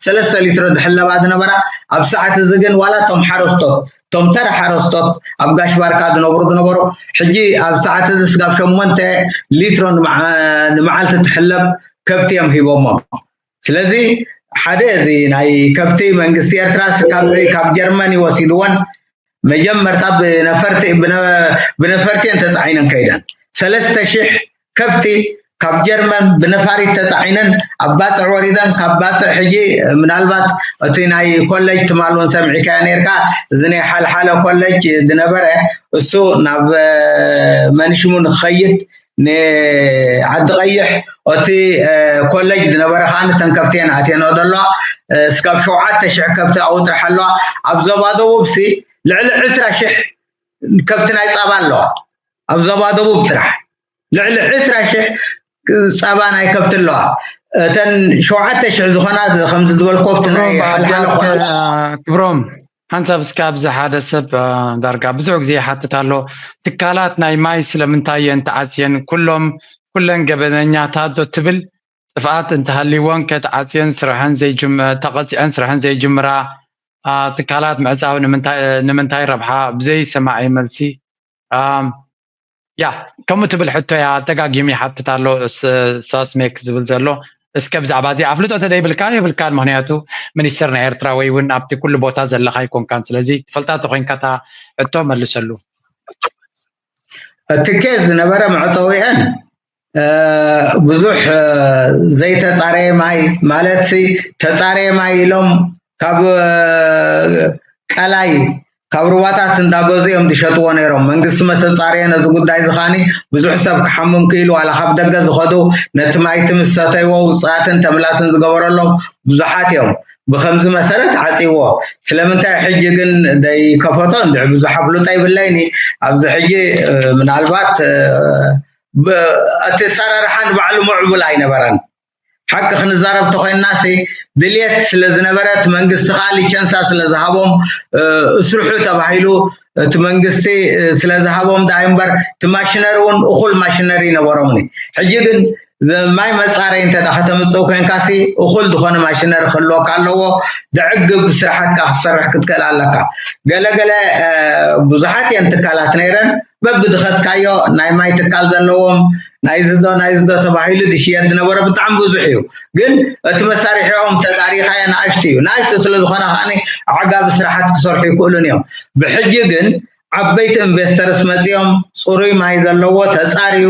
ሰለስተ ሊትሮ ዝሕለባ ዝነበራ፣ ኣብ ሰዓት እዚ ግን ዋላ እቶም ሓረስቶት፣ እቶም ተራ ሓረስቶት ኣብ ጋሽ ባርካ ዝነብሩ ዝነበሩ፣ ሕጂ ኣብ ሰዓት እዚ ስጋብ ሸሞንተ ሊትሮ ንመዓልቲ ትሕለብ ከብቲ እዮም ሂቦሞም። ስለዚ ሓደ እዚ ናይ ከብቲ መንግስቲ ኤርትራ ካብ ጀርመን ይወሲድዎን መጀመርታ ብነፈርቲ ብነፈርቲ እየን ተፃዒነን ከይደን። ሰለስተ ሽሕ ከብቲ ካብ ጀርመን ብነፋሪት ተፃዒነን ኣብ ባፅዕ ወሪደን። ካብ ባፅዕ ሕጂ ምናልባት እቲ ናይ ኮሌጅ ትማል እውን ሰሚዕካዮ ነርካ፣ እዚ ናይ ሓልሓለ ኮሌጅ ዝነበረ እሱ ናብ መንሽሙ ንክኸይድ ንዓዲ ቀይሕ እቲ ኮሌጅ ዝነበረ ከዓ ንተን ከብቲ እየን ኣትየንኦ ዘለዋ። እስካብ ሸውዓተ ሽሕ ከብቲ ኣብኡ ጥራሕ ኣለዋ። ኣብ ዞባ ደቡብ ሲ ልዕሊ ዕስራ ሽሕ ከብቲ ናይ ፃባ ኣለዋ። ኣብ ዞባ ደቡብ ጥራሕ ልዕሊ ዕስራ ሽሕ ፃባ ናይ ከብቲ ኣለዋ። እተን ሸውዓተ ሽሕ ዝኾና ከምዚ ዝበልኮ ኣብቲ ናይ ሓልሓለ ኮነ ክብሮም፣ ሓንሳብ እስከ ኣብዚ ሓደ ሰብ ዳርጋ ብዙሕ ግዜ ይሓትት ኣሎ። ትካላት ናይ ማይ ስለምንታይ እየን ተዓፅየን? ኩሎም ኩለን ገበነኛታት ዶ ትብል? ጥፍኣት እንተሃልይወን ከ ተዓፅየን ስርሐን ዘይጅም ተቐፂዐን ስርሐን ዘይጅምራ ትካላት ምዕፃው ንምንታይ ረብሓ? ብዘይ ሰማዒ መልሲ ያ ከምኡ ትብል ሕቶ እያ። ደጋጊሙ ይሓትት ኣሎ ሳስሜክ ዝብል ዘሎ። እስከ ብዛዕባ እዚ ኣፍልጦ ተደይብልካ የብልካን፣ ምክንያቱ ሚኒስተር ናይ ኤርትራ ወይ እውን ኣብቲ ኩሉ ቦታ ዘለካ ኣይኮንካን። ስለዚ ትፈልጣ ተኮይንካ እታ ሕቶ መልሰሉ። እቲ ኬዝ ዝነበረ መዕፀዊአን ብዙሕ ዘይተፃረየ ማይ ማለት ተፃረየ ማይ ኢሎም ካብ ቀላይ ካብ ሩባታት እንዳገዙ እዮም ዝሸጥዎ ነይሮም። መንግስቲ መሰፃርየ ነዚ ጉዳይ ዝኻኒ ብዙሕ ሰብ ክሓምም ክኢሉ ዋላ ካብ ደገ ዝኸዱ ነቲ ማይቲ ምስ ሰተይዎ ውፅኣትን ተምላስን ዝገበረሎም ብዙሓት እዮም። ብከምዚ መሰረት ዓፂዎ። ስለምንታይ ሕጂ ግን ደይከፈቶ እንድዒ ብዙሕ ኣፍልጦ ይብለይኒ። ኣብዚ ሕጂ ምናልባት እቲ ኣሰራርሓ ንባዕሉ ምዕቡል ኣይነበረን። ሓቂ ክንዛረብ ተኮይንናሲ ድልየት ስለ ዝነበረ እቲ መንግስቲ ከዓ ሊቸንሳ ስለ ዝሃቦም እስርሑ ተባሂሉ እቲ መንግስቲ ስለ ዝሃቦም ዳኣ እምበር እቲ ማሽነሪ እውን እኩል ማሽነሪ ይነበሮምኒ። ሕጂ ግን ማይ መፃረይ እንተ ከተምፅእ ኮይንካሲ እኩል ዝኾነ ማሽነሪ ክህልወካ ኣለዎ። ደዕግብ ስራሕትካ ክትሰርሕ ክትክእል ኣለካ። ገለገለ ብዙሓት እየን ትካላት ነይረን በብድኸትካዮ ናይ ማይ ትካል ዘለዎም ናይ ዝዶ ናይ ዝዶ ተባሂሉ ዝሽየጥ ዝነበረ ብጣዕሚ ብዙሕ እዩ። ግን እቲ መሳሪሒኦም ተጣሪኻዮ ንኣሽቱ እዩ። ንኣሽቱ ስለ ዝኾነ ከዓ ኣዕጋቢ ስራሓት ክሰርሑ ይክእሉን እዮም። ብሕጂ ግን ዓበይቲ ኢንቨስተርስ መፂኦም ፅሩይ ማይ ዘለዎ ተፃርዩ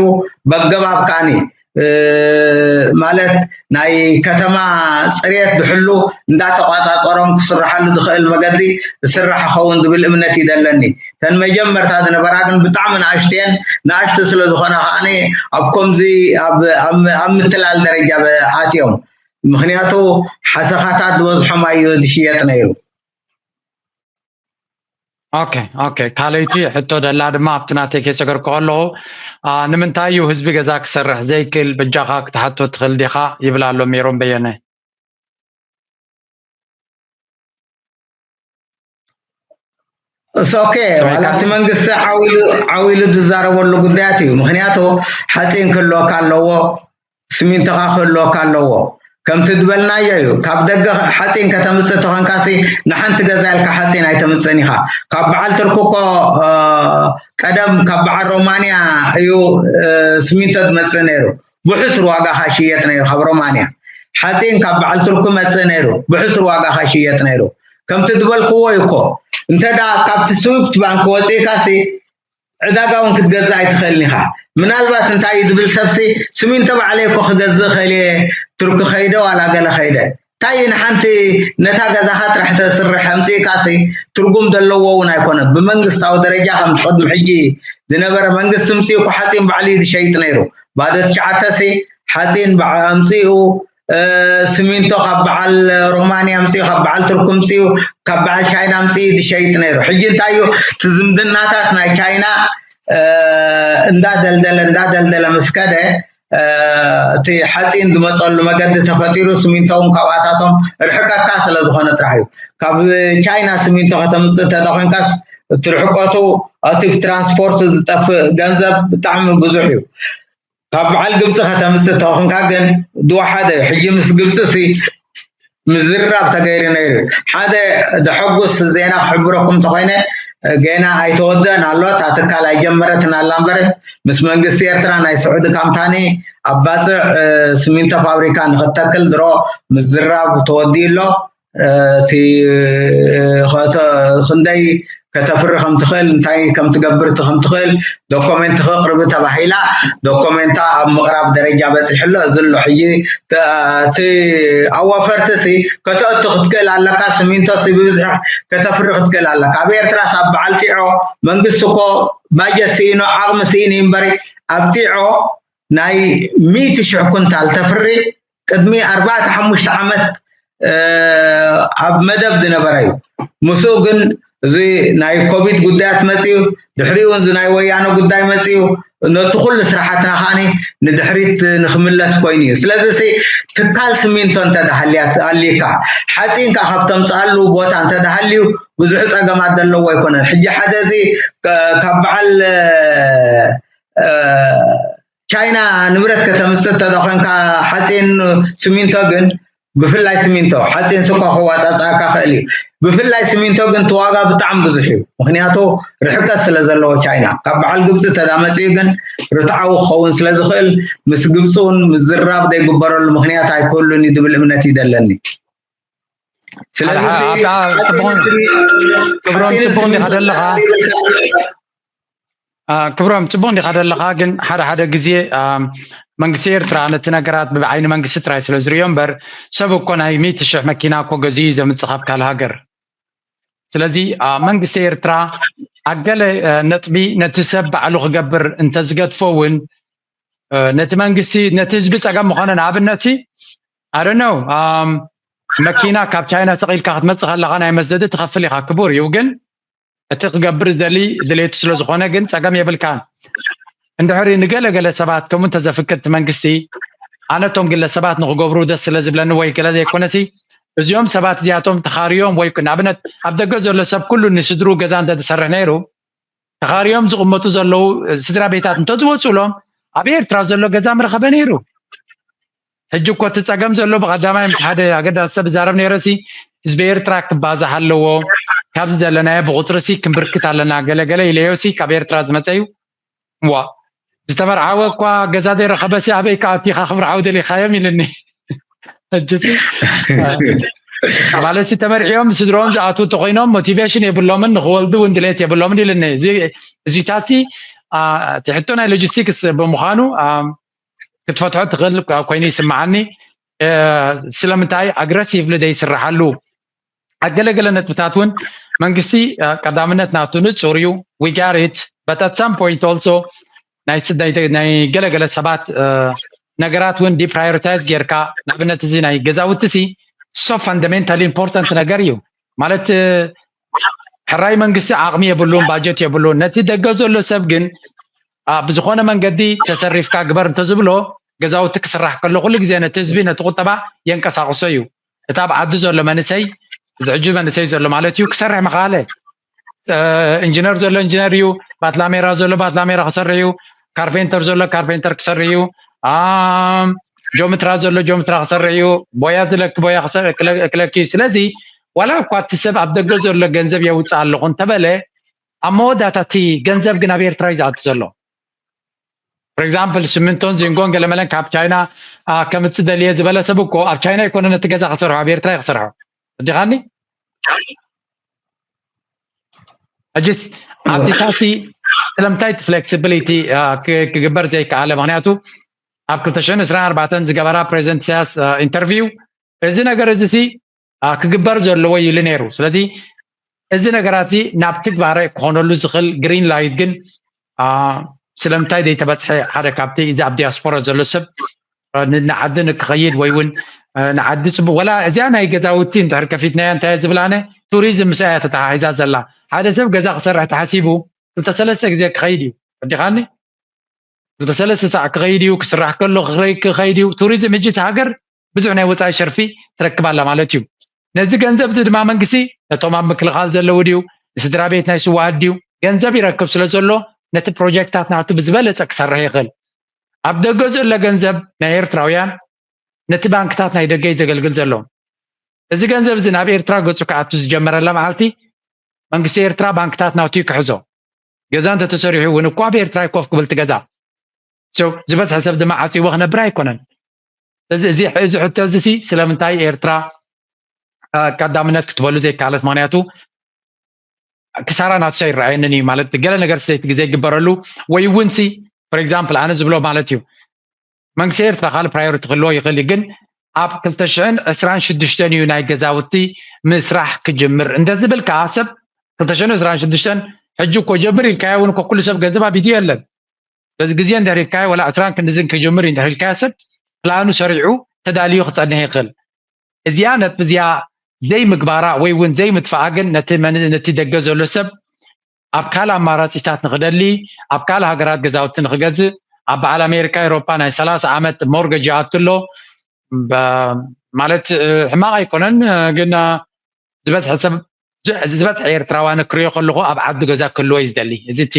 በገባብ ከዓኒ ማለት ናይ ከተማ ፅሬት ዝሕሉ እንዳተቋፃፀሮም ክስርሓሉ ዝኽእል መገዲ ዝስራሕ ክኸውን ዝብል እምነት እዩ ዘለኒ። ተን መጀመርታ ዝነበራ ግን ብጣዕሚ ንኣሽቱ እየን። ንኣሽቱ ስለ ዝኾና ከዓኒ ኣብ ከምዚ ኣብ ምትላል ደረጃ ኣትዮም። ምክንያቱ ሓሰኻታት ዝበዝሖ ማይ እዩ ዝሽየጥ ነይሩ። ኦኬ ኦኬ። ካልኣይቲ ሕቶ ደላ ድማ ኣብቲ ናተይ ከይሰገርኩ ከለኹ ንምንታይ እዩ ህዝቢ ገዛ ክሰርሕ ዘይክእል በጃኻ ክትሓቶ ትኽእል ዲኻ ይብል ኣሎ ሜሮን በየነ። ኦኬ ዋላ እቲ መንግስቲ ዓው ኢሉ ዝዛረበሉ ጉዳያት እዩ። ምክንያቱ ሓፂን ክህልወካ ኣለዎ፣ ስሚንቶኻ ክህልወካ ኣለዎ። ከምቲ ዝበልናዮ እዩ። ካብ ደገ ሓፂን ከተምፅእ ተኾንካሲ ንሓንቲ ገዛ ኢልካ ሓፂን ኣይተምፅእን ኢኻ። ካብ በዓል ትርኪ እኮ ቀደም ካብ በዓል ሮማንያ እዩ ስሚንቶ ዝመፅእ ነይሩ። ብሕሱር ዋጋ ካሽየጥ ነይሩ ካብ ሮማንያ። ሓፂን ካብ በዓል ትርኪ መፅእ ነይሩ። ብሕሱር ዋጋ ካሽየጥ ነይሩ። ከምቲ ዝበልክዎ እዩ እኮ እንተ ካብቲ ስዊፍት ባንክ ወፂእካሲ ዕዳጋ እውን ክትገዝእ ኣይትኽእልን ኢኻ። ምናልባት እንታይ እዩ ዝብል ሰብሲ ስሚንቶ ባዕለይ እኮ ክገዝእ እኽእል እየ ቱርኪ ከይደ ዋላ ገለ ከይደ እንታይ ንሓንቲ ነታ ገዛኻ ጥራሕ ተስርሕ ኣምፅእካሲ ትርጉም ዘለዎ እውን ኣይኮነ። ብመንግስታዊ ደረጃ ከምቲ ቅድሚ ሕጂ ዝነበረ መንግስቲ ምፅኡ እኮ ሓፂን ባዕሉ እዩ ዝሸይጥ ነይሩ። ባዶ ትሽዓተ ሲ ሓፂን ኣምፅኡ ስሚንቶ ካብ በዓል ሮማንያ ኣምፅኡ ካብ በዓል ቱርኪ ኣምፅኡ ካብ በዓል ቻይና ኣምፅኡ ዝሸይጥ ነይሩ። ሕጂ እንታይ እዩ እቲ ዝምድናታት ናይ ቻይና እንዳደልደለ እንዳደልደለ ምስ ከደ እቲ ሓፂን ዝመፀሉ መገዲ ተፈጢሩ ስሚንቶ እውን ካብኣታቶም ርሕቀካ ስለ ዝኾነ ጥራሕ እዩ። ካብ ቻይና ስሚንቶ ከተምፅእ እንተ ኮይንካስ እቲ ርሕቀቱ እቲ ትራንስፖርት ዝጠፍእ ገንዘብ ብጣዕሚ ብዙሕ እዩ። ካብ በዓል ግብፂ ከተምፅእ ተኾንካ ግን ድዋ ሓደ እዩ። ሕጂ ምስ ግብፂ ሲ ምዝርራብ ተገይሩ ነይሩ። ሓደ ደሐጉስ ዜና ክሕብረኩም እንተኾይነ፣ ገና ኣይተወደአን ኣሎ፣ እታ ትካል ኣይጀመረትን ኣላ እምበር፣ ምስ መንግስቲ ኤርትራ ናይ ስዑዲ ካምፓኒ ኣብ ባፅዕ ስሚንቶ ፋብሪካ ንክተክል ድሮ ምዝርራብ ተወዲኡ ኣሎ። እቲ ክንደይ ከተፍሪ ከም ትኽእል፣ እንታይ ከም ትገብር ከም ትኽእል ዶኮሜንት ከቕርቢ ተባሂላ፣ ዶኮሜንታ ኣብ ምቕራብ ደረጃ በፂሑ ኣሎ። እዚ ኣሎ ሕጂ እቲ ኣዋፈርቲ ሲ ከተእቱ ክትክእል ኣለካ። ስሚንቶ ሲ ብብዝሒ ከተፍሪ ክትክእል ኣለካ። ኣብ ኤርትራ ሳብ በዓል ጢዖ መንግስቲ እኮ ባጀት ስኢኑ ዓቕሚ ስኢኑ እዩ እምበሪ ኣብ ጢዖ ናይ ሚእቲ ሽሕ ኩንታል ተፍሪ ቅድሚ ኣርባዕተ ሓሙሽተ ዓመት ኣብ መደብ ዝነበረ እዩ። ምስኡ ግን እዚ ናይ ኮቪድ ጉዳያት መፅኡ፣ ድሕሪኡ እዚ ናይ ወያነ ጉዳይ መፅኡ፣ ነቲ ኩሉ ስራሓትና ከዓኒ ንድሕሪት ንክምለስ ኮይኑ እዩ። ስለዚ ሲ ትካል ስሚንቶ እንተዳሃልያ ኣሊካ፣ ሓፂን ከዓ ካብ ተምፅኣሉ ቦታ እንተዳሃልዩ ብዙሕ ፀገማት ዘለዎ ኣይኮነን። ሕጂ ሓደ እዚ ካብ በዓል ቻይና ንብረት ከተምፅእ እንተደኾንካ ሓፂን ስሚንቶ ግን ብፍላይ ስሚንቶ ሓፂን ስኳ ከዋፃፅኣካ ክእል እዩ። ብፍላይ ስሚንቶ ግን እቲ ዋጋ ብጣዕሚ ብዙሕ እዩ። ምክንያቱ ርሕቀት ስለ ዘለዎ ቻይና ካብ በዓል ግብፂ ተዳመፂኡ ግን ርትዓዊ ክኸውን ስለ ዝኽእል ምስ ግብፂ እውን ምዝራብ ዘይግበረሉ ምክንያት ኣይክህሉን እዩ ዝብል እምነት ይደለኒ። ስለዚ ክብሮም ፅቡቅ እንዲካ ዘለካ ክብሮም ፅቡቅ እንዲካ ዘለካ ግን ሓደ ሓደ ግዜ መንግስቲ ኤርትራ ነቲ ነገራት ብዓይኒ መንግስቲ ጥራይ ስለ ዝሪኦ እምበር ሰብ እኮ ናይ ሚእቲ ሽሕ መኪና እኮ ገዚኡ እዩ ዘምፅእ ካብ ካልእ ሃገር። ስለዚ መንግስቲ ኤርትራ ኣብ ገለ ነጥቢ ነቲ ሰብ ባዕሉ ክገብር እንተዝገድፎ እውን ነቲ መንግስቲ ነቲ ህዝቢ ፀገም ምኾነ ንኣብነት ኣደነው መኪና ካብ ቻይና ሰቒልካ ክትመፅእ ከለካ ናይ መስደዲ ትኸፍል ኢኻ ክቡር እዩ ግን እቲ ክገብር ዝደሊ ድሌቱ ስለ ዝኾነ ግን ፀገም የብልካን። እንድሕሪ ንገለገለ ሰባት ከምኡ እንተዘፍቅድ እቲ መንግስቲ ኣነ እቶም ግለሰባት ንክገብሩ ደስ ስለ ዝብለኒ ወይ ገለ ዘይኮነሲ እዚኦም ሰባት እዚኣቶም ተኻርዮም ወይ ንኣብነት ኣብ ደገ ዘሎ ሰብ ኩሉ ንስድሩ ገዛ እንተዝሰርሕ ነይሩ ተኻርዮም ዝቕመጡ ዘለዉ ስድራ ቤታት እንተዝወፅእሎም ኣብ ኤርትራ ዘሎ ገዛ ምረኸበ ነይሩ። ሕጂ እኮ እቲ ፀገም ዘሎ ብቐዳማይ ምስ ሓደ ኣገዳሲ ሰብ ዝዛረብ ነይረ ሲ ህዝቢ ኤርትራ ክባዛሕ ኣለዎ ካብዚ ዘለናዮ ብቁፅሪ ሲ ክንብርክት ኣለና ገለገለ ኢለዮ ሲ ካብ ኤርትራ ዝመፀ እዩ ዋ ዝተመርዓወ እኳ ገዛ ዘይረኸበ ሲ ኣበይ ከኣቲኻ ክምርዓው ደሊኻዮም ኢልኒ ሕጂ ሲ ማለት ሲ ተመርዒዮም ስድሮም ዝኣትዉ እንተኮይኖም ሞቲቬሽን የብሎምን ንክወልዱ እውን ድሌት የብሎምን ኢልኒ እዚታት ሲ እቲ ሕቶ ናይ ሎጂስቲክስ ብምዃኑ ክትፈትሖ ትኽእል ኮይኑ ይስምዓኒ ስለምንታይ ኣግረሲቭሊ ደይስርሓሉ ኣብ ገለገለ ነጥብታት እውን መንግስቲ ቀዳምነት ናቱ ንፁር እዩ we got it but at some point also ናይ ገለገለ ሰባት ነገራት እውን deprioritize ጌርካ ንኣብነት እዚ ናይ ገዛውቲ ሲ so fundamentally important ነገር እዩ ማለት ሕራይ መንግስቲ ዓቕሚ የብሉን ባጀት የብሉን ነቲ ደገ ዘሎ ሰብ ግን ብዝኾነ መንገዲ ተሰሪፍካ ግበር እንተዝብሎ ገዛውቲ ክስራሕ ከሎ ኩሉ ግዜ ነቲ ህዝቢ ነቲ ቁጠባ የንቀሳቕሶ እዩ እቲ ኣብ ዓዲ ዘሎ መንእሰይ እዚ ሕጂ መንእሰይ ዘሎ ማለት እዩ ክሰርሕ ምኽኣለ ኢንጂነር ዘሎ ኢንጂነር እዩ ባትላሜራ ዘሎ ባትላሜራ ክሰርሕ እዩ ካርፔንተር ዘሎ ካርፔንተር ክሰርሕ እዩ ጆምትራ ዘሎ ጆምትራ ክሰርሕ እዩ ቦያ ዝለኪ ቦያ ክለኪ እዩ ስለዚ ዋላ እኳ እቲ ሰብ ኣብ ደገ ዘሎ ገንዘብ የውፅእ ኣለኹ እንተበለ ኣብ መወዳእታ እቲ ገንዘብ ግን ኣብ ኤርትራ እዩ ዝኣቱ ዘሎ for example ስሚንቶን ዚንጎን ገለመለን ካብ ቻይና ከምፅእ ደልየ ዝበለ ሰብ እኮ ኣብ ቻይና ይኮነ ነቲ ገዛ ክሰርሖ ኣብ ኤርትራ ክሰርሖ እዲኻኒ ሕጂስ ኣብዚታሲ ስለምንታይ እቲ flexibility ክግበር ዘይከኣለ ምክንያቱ ኣብ ክልተ ሽሕን ዕስራን ኣርባዕተን ዝገበራ ፕሬዚደንት ኢሳያስ ኢንተርቪው እዚ ነገር እዚ ሲ ክግበር ዘለዎ ኢሉ ነይሩ ስለዚ እዚ ነገራት እዚ ናብ ትግባረ ክኾነሉ ዝኽእል green light ግን ስለምንታይ ዘይተበፅሐ ሓደ ካብቲ እዚ ኣብ ዲያስፖራ ዘሎ ሰብ ንዓዲ ንክኸይድ ወይ እውን ንዓዲ ፅቡቅ ወላ እዚኣ ናይ ገዛውቲ እንድሕር ከፊትናያ እንታይ ዝብላነ ቱሪዝም ምስ እያ ተተሓሒዛ ዘላ ሓደ ሰብ ገዛ ክሰርሕ ተሓሲቡ ክልተ ሰለስተ ግዜ ክኸይድ እዩ ወዲኻኒ ክልተ ሰለስተ ሳዕ ክኸይድ እዩ ክስራሕ ከሎ ክኸይድ እዩ ቱሪዝም ሕጂ እቲ ሃገር ብዙሕ ናይ ወፃኢ ሸርፊ ትረክብ ኣላ ማለት እዩ ነዚ ገንዘብ እዚ ድማ መንግስቲ ነቶም ኣብ ምክልኻል ዘለዉ ድዩ ንስድራ ቤት ናይ ስዋኣት ድዩ ገንዘብ ይረክብ ስለ ዘሎ ነቲ ፕሮጀክታት ናቱ ብዝበለፀ ክሰርሕ ይኽእል። ኣብ ደገ ዘሎ ገንዘብ ናይ ኤርትራውያን ነቲ ባንክታት ናይ ደገ እዩ ዘገልግል ዘሎ። እዚ ገንዘብ እዚ ናብ ኤርትራ ገጹ ክኣቱ ዝጀመረላ መዓልቲ መንግስቲ ኤርትራ ባንክታት ናቱ እዩ ክሕዞ። ገዛ እንተተሰሪሑ እውን እኳ ኣብ ኤርትራ ኮፍ ክብል ትገዛ። So ዝበዝሐ ሰብ ድማ ዓፂዎ ክነብር ኣይኮነን። እዚ እዚ እዚ ሕቶ እዚ ሲ ስለምንታይ ኤርትራ አ፣ ቀዳምነት ክትበሉ ዘይከኣለት? ምክንያቱ ክሳራ ናትሶ ይረኣየንን እዩ ማለት ገለ ነገር ዘይግበረሉ ወይ እውን ሲ for example ኣነ ዝብሎ ማለት እዩ መንግስቲ ኤርትራ ካልእ ፕራዮሪቲ ክህልዎ ይኽእል እዩ ግን ኣብ ክልተ ሽሕን ዕስራን ሽዱሽተን እዩ ናይ ገዛውቲ ምስራሕ ክጅምር እንተዝብል ከዓ ሰብ ክልተ ሽሕን ዕስራን ሽዱሽተን ሕጂ እኮ ጀምር ኢልካዮ እውን እኮ ኩሉ ሰብ ገንዘብ ኣብ ኢዱ የለን በዚ ግዜ እንድሕር ኢልካዮ ወላ ዕስራን ክንድዝን ክጅምር እዩ እንድሕር ኢልካዮ ሰብ ፕላኑ ሰሪዑ ተዳልዩ ክፀንሕ ይኽእል እዚኣ ነጥቢ እዚኣ ዘይምግባራ ወይ እውን ዘይምጥፋኣ ግን ነቲ መን- ነቲ ደገ ዘሎ ሰብ ኣብ ካልእ ኣማራፂታት ንክደሊ ኣብ ካልእ ሃገራት ገዛውቲ ንክገዝእ ኣብ በዓል ኣሜሪካ ኤሮፓ ናይ ሰላሳ ዓመት ሞርገጅ ይኣቱ ኣሎ በ- ማለት እ፣ ሕማቕ ኣይኮነን እ፣ ግን እ፣ ዝበዝሐ ሰብ ዝ- ዝበዝሐ ኤርትራውያን ክሪኦ ከለኹ ኣብ ዓዱ ገዛ ክህልዎ እዩ ዝደሊ እዚ እቲ